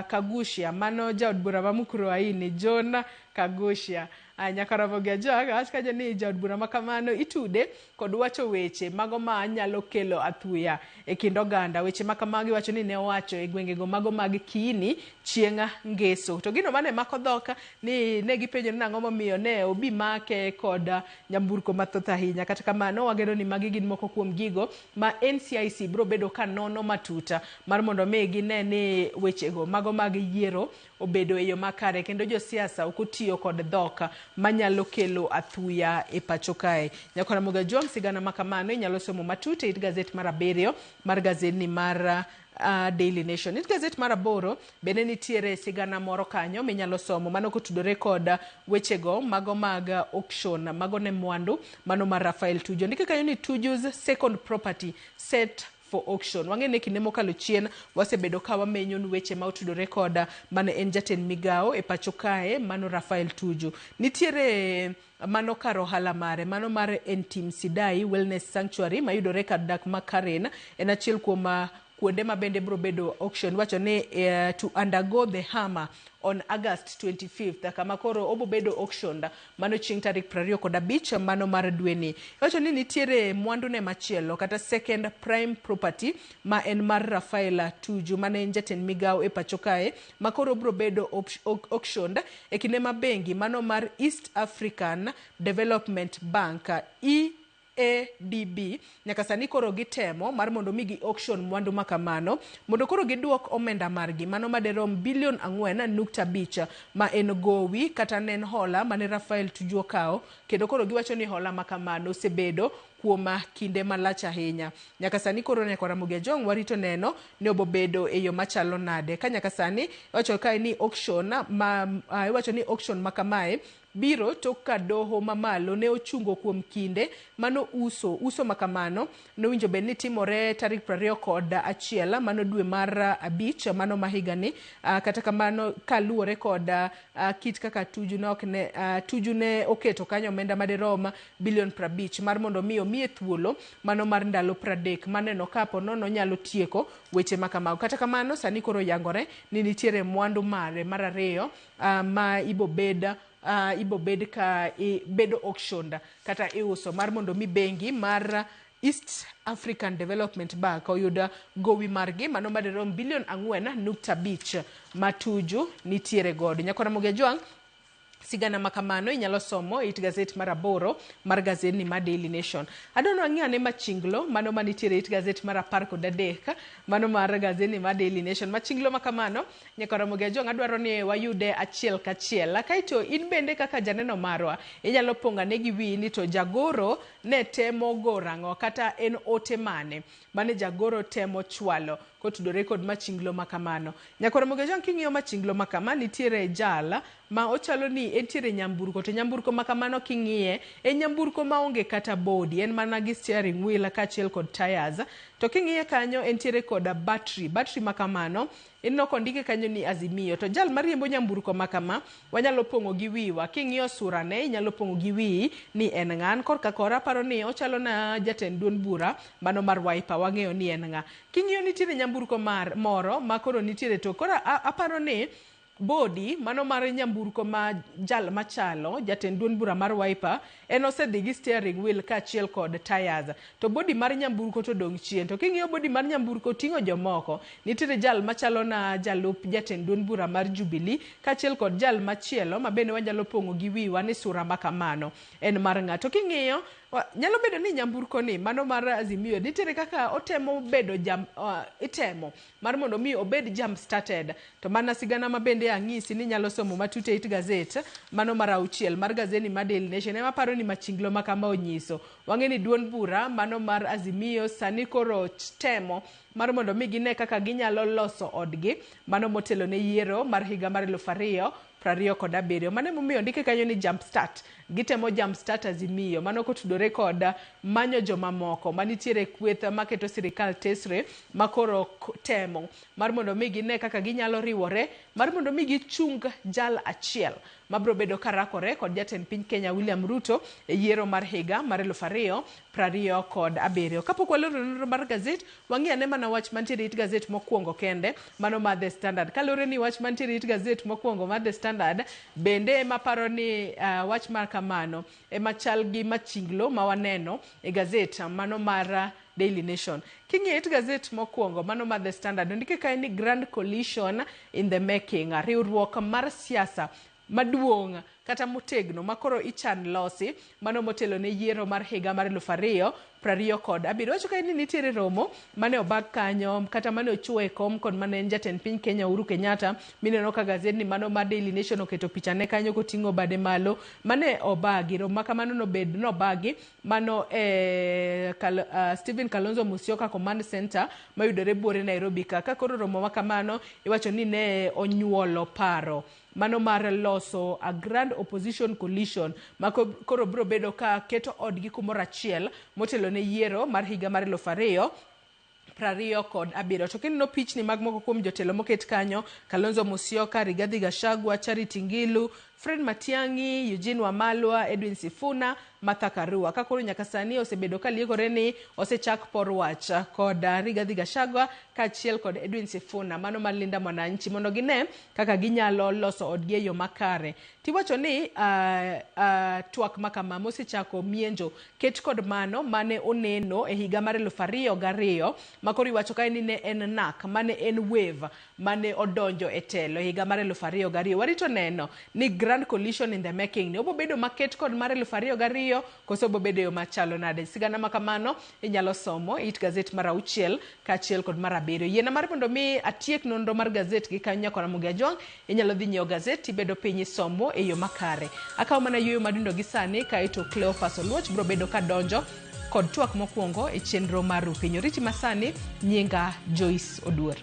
Kagushia mano jaod bura ma Mukurweini John Kagushia. Nyaka Ramogi Ajwang' awach kanyo ni jaod bura ma kamano itude kod wacho weche mago ma nyalo kelo athuya e kind oganda. Weche ma kamagi wacho ni ne owacho e gwengego mago mag Kiini chieng' ngeso. To gino mane mako dhok ni ne gipenjo ni nang'o momiyo ne obi make kod nyamburko mathoth ahinya. Kata kamano wageno ni magi gin moko kuom gigo ma NCIC biro bedo ka nono matuta mar mondo mi gine ni wechego mago mag yiero obedo e yo makare kendo josiasa ok otiyo kod dhok manyalo kelo athuya e pacho kae. Nyakwar Ramogi Ajwang' sigana ma kamano inyalo somo matut e it gazet mar 7 mar gazetni mar Daily Nation. It gazet mar 8 bende nitiere sigana moro kanyo minyalo somo mano kotudore kod wechego mago mag auction mago ne mwandu mano mar Raphael Tuju. Ondike kanyo ni Tuju's second property set for auction. Wang'e ni kinde mokalo chien wasebedo ka wamenyo weche ma otudore kod mane en jatend migawo e pacho kae mano Raphael Tuju. Nitiere mano kar ohala mare mano mar Entim Sidai Wellness Sanctuary mayudore kar dak ma Karen en achiel kuom kuonde ma bende biro bedo auction. Wacho ni to undergo the hammer on August 25th, kama koro obo bedo auctioned mano chieng' tarik 25 mano mar dweni. Iwacho ni nitiere mwandu ne machielo kata second prime property ma en mar Rafaela Tuju mane en jatend migawo e pacho kae, ma koro biro bedo auctioned e kinde ma bengi mano mar East African Development Bank EADB nyaka sani koro gitemo mar mondo mi gi auction mwandu ma kamano mondo koro giduok omenda margi mano maderom bilion 4.5 ma en gowi kata ne en hola mane Rafael Tuju okawo, kendo koro giwacho ni hola ma kamano osebedo kuom kinde malach ahinya. Nyaka sani koro nyaka Ramogi Ajwang' warito neno ni obobedo e yo machalo nade ka nyaka sani iwacho kae ni auction ma iwacho ni auction ma kamae biro tok ka doho mamalo ne ochungo kuom kinde mano uso makamano nowinjo bed ni timore tarik 21 mano dwe mar 5 mano ma higani. Kata kamano kaluwore kod kit kaka Tuju ne ok ne Tuju ne oketo kanyo omenda maderom bilion 50 mar mondo mi omiye thuolo mano mar ndalo 30 maneno kapo nono nyalo tieko weche makamago. Kata kamano sani koro yangore ni nitiere mwandu mare mar ariyo ma ibobed ka bedo auctioned kata iuso mar mondo mi bengi mar East African Development Bank oyud gowi margi mano maderom bilion 4.5 ma Tuju nitiere godo. Nyakwa Ramogi Ajwang', sigana makamano inyalo somo e it gazet mar 8 mar gazetni mar Daily Nation. Adwaro ang'i ane machinglo mano manitiere e it gazet mar 13 mano mar gazetni mar Daily Nation. Machinglo makamano nyaka Ramogi Ajwang' adwaro ni wayude achiel kachiel. Kaeto in bende kaka janeno marwa inyalo pong'o ane gi wiyi ni to jagoro ne temo goro ang'o kata en ote mane mane jagoro temo chwalo kotudore kod machinglo makamano. Nyaka Ramogi Ajwang' king'iyo machinglo makama nitiere jal ma ochalo ni entiere nyamburko, to nyamburko makamano king'iye en nyamburko maonge kata body, en mana gi steering wheel kaachiel kod tires. To king'iye kanyo entiere kod battery makamano ineno kondike kanyo ni Azimio. To jal mariembo nyamburko makama wanyalo pong'o gi wiwa, king'iyo sura ne inyalo pong'o gi wiyi ni en ng'a. An korka kora aparo ni ochalo na jatend duond bura mano mar Wiper, wang'eyo ni en ng'a. King'iyo nitiere nyamburko mar moro ma koro nitiere to koro aparo ni body mano mar nyamburko ma jal machalo jatend duond bura mar Wiper en osedhi gi steering wheel kaachiel kod tires, to body mar nyamburko to dong' chien. To king'iyo body mar nyamburko ting'o jomoko, nitiere jal machalo na jalup jatend duond bura mar Jubilee kaachiel kod jal machielo ma bende wanyalo pong'o gi wiwa ni sura makamano en mar ng'a. To king'iyo nyalo bedo ni nyamburko ni mano mar Azimio nitiere kaka otemo bedo itemo mar mondo mi obed jump started. To mana sigana ma bende ang'isi ni nyalo somo matut e it gazet mano mar 6 mar gazeti mar Daily Nation ema paro ni machinglo makama onyiso. Wang'e ni duond bura mano mar Azimio sani koro temo mar mondo mi gine kaka ginyalo loso odgi mano motelo ne yiero mar higa mar 2027. Mano emomiyo ondike kanyo ni jump start, gitemo jump start Azimio mano kotudore kod manyo jomamoko manitiere kweth maketo sirikal tesre makoro temo mar mondo mi gine kaka ginyalo riwore mar mondo mi gichung jal achiel mabiro bedo karakore kod jatend piny Kenya William Ruto e yiero mar higa mar 2027. Kapok waloro nonro mar gazet, wang'i ane mana wach mantiere it gazet mokwongo kende mano mar The Standard. Kaluwore ni wach mantiere it gazet mokwongo mar The Standard bende ema paro ni wach mar kamano ema chal gi machinglo ma waneno e gazet mano mar Daily Nation. King'iyo it gazet mokwongo mano mar The Standard, ondike kae ni Grand Coalition in the making, riwruok mar siasa maduong' kata motegno makoro ichan losi mano motelo ne yiero mar higa mar 2027. Wacho kae ni nitiere romo mane obag kanyo kata mane ochuo e kom kod mane en jatend piny Kenya Uhuru Kenyatta, mineno ka gazetni mano mar Daily Nation oketo pichane kanyo koting'o bade malo mane obagi. Romo makamano nobagi mano e Stephen Kalonzo Musyoka Command Center mayudore buore Nairobi ka. Ka koro romo makamano iwacho ni ne onyuolo paro mano mar loso a grand opposition coalition ma koro biro bedo ka keto odgi kumoro achiel motelo ne yiero mar higa mar 2027. To kineno pichni mag moko kuom jotelo moket kanyo, Kalonzo Musyoka, Rigathi Gachagua, Charity Ngilu, Fred Matiang'i, Eugene Wamalwa, Edwin Sifuna, Martha Karua. Ka koro nyaka sani osebedo ka liekore ni osechak por wach kod Rigathi Gachagua kaachiel kod Edwin Sifuna mano mar Linda Mwananchi mondo gine kaka ginyalo loso odgi e yo makare. Tiwacho ni twak makama mosechako mienjo ket kod mano mane oneno e higa mar 2002, makoro iwacho kae ni ne en nak mane en wave mane odonjo e telo e higa mar 2002. Warito neno ni grand coalition in the making ni obobedo maket kod mar 2002 koso obobedo e yo machalo nade. Sigana ma kamano inyalo somo it gazet mar 6 kaachiel kod mar 7. Yiena mar mondo mi atiek nonro mar gazet gi kanyo nyakora Ramogi Ajwang', inyalo dhi nyiewo gazet tibedo piny isomo e yo makare. Akawo mana yueyo madundo gi sani kaeto Cleophas Oluoch biro bedo ka donjo kod twak mokwongo e chenro mar Rupiny. Oriti masani, nyinga Joyce Oduor.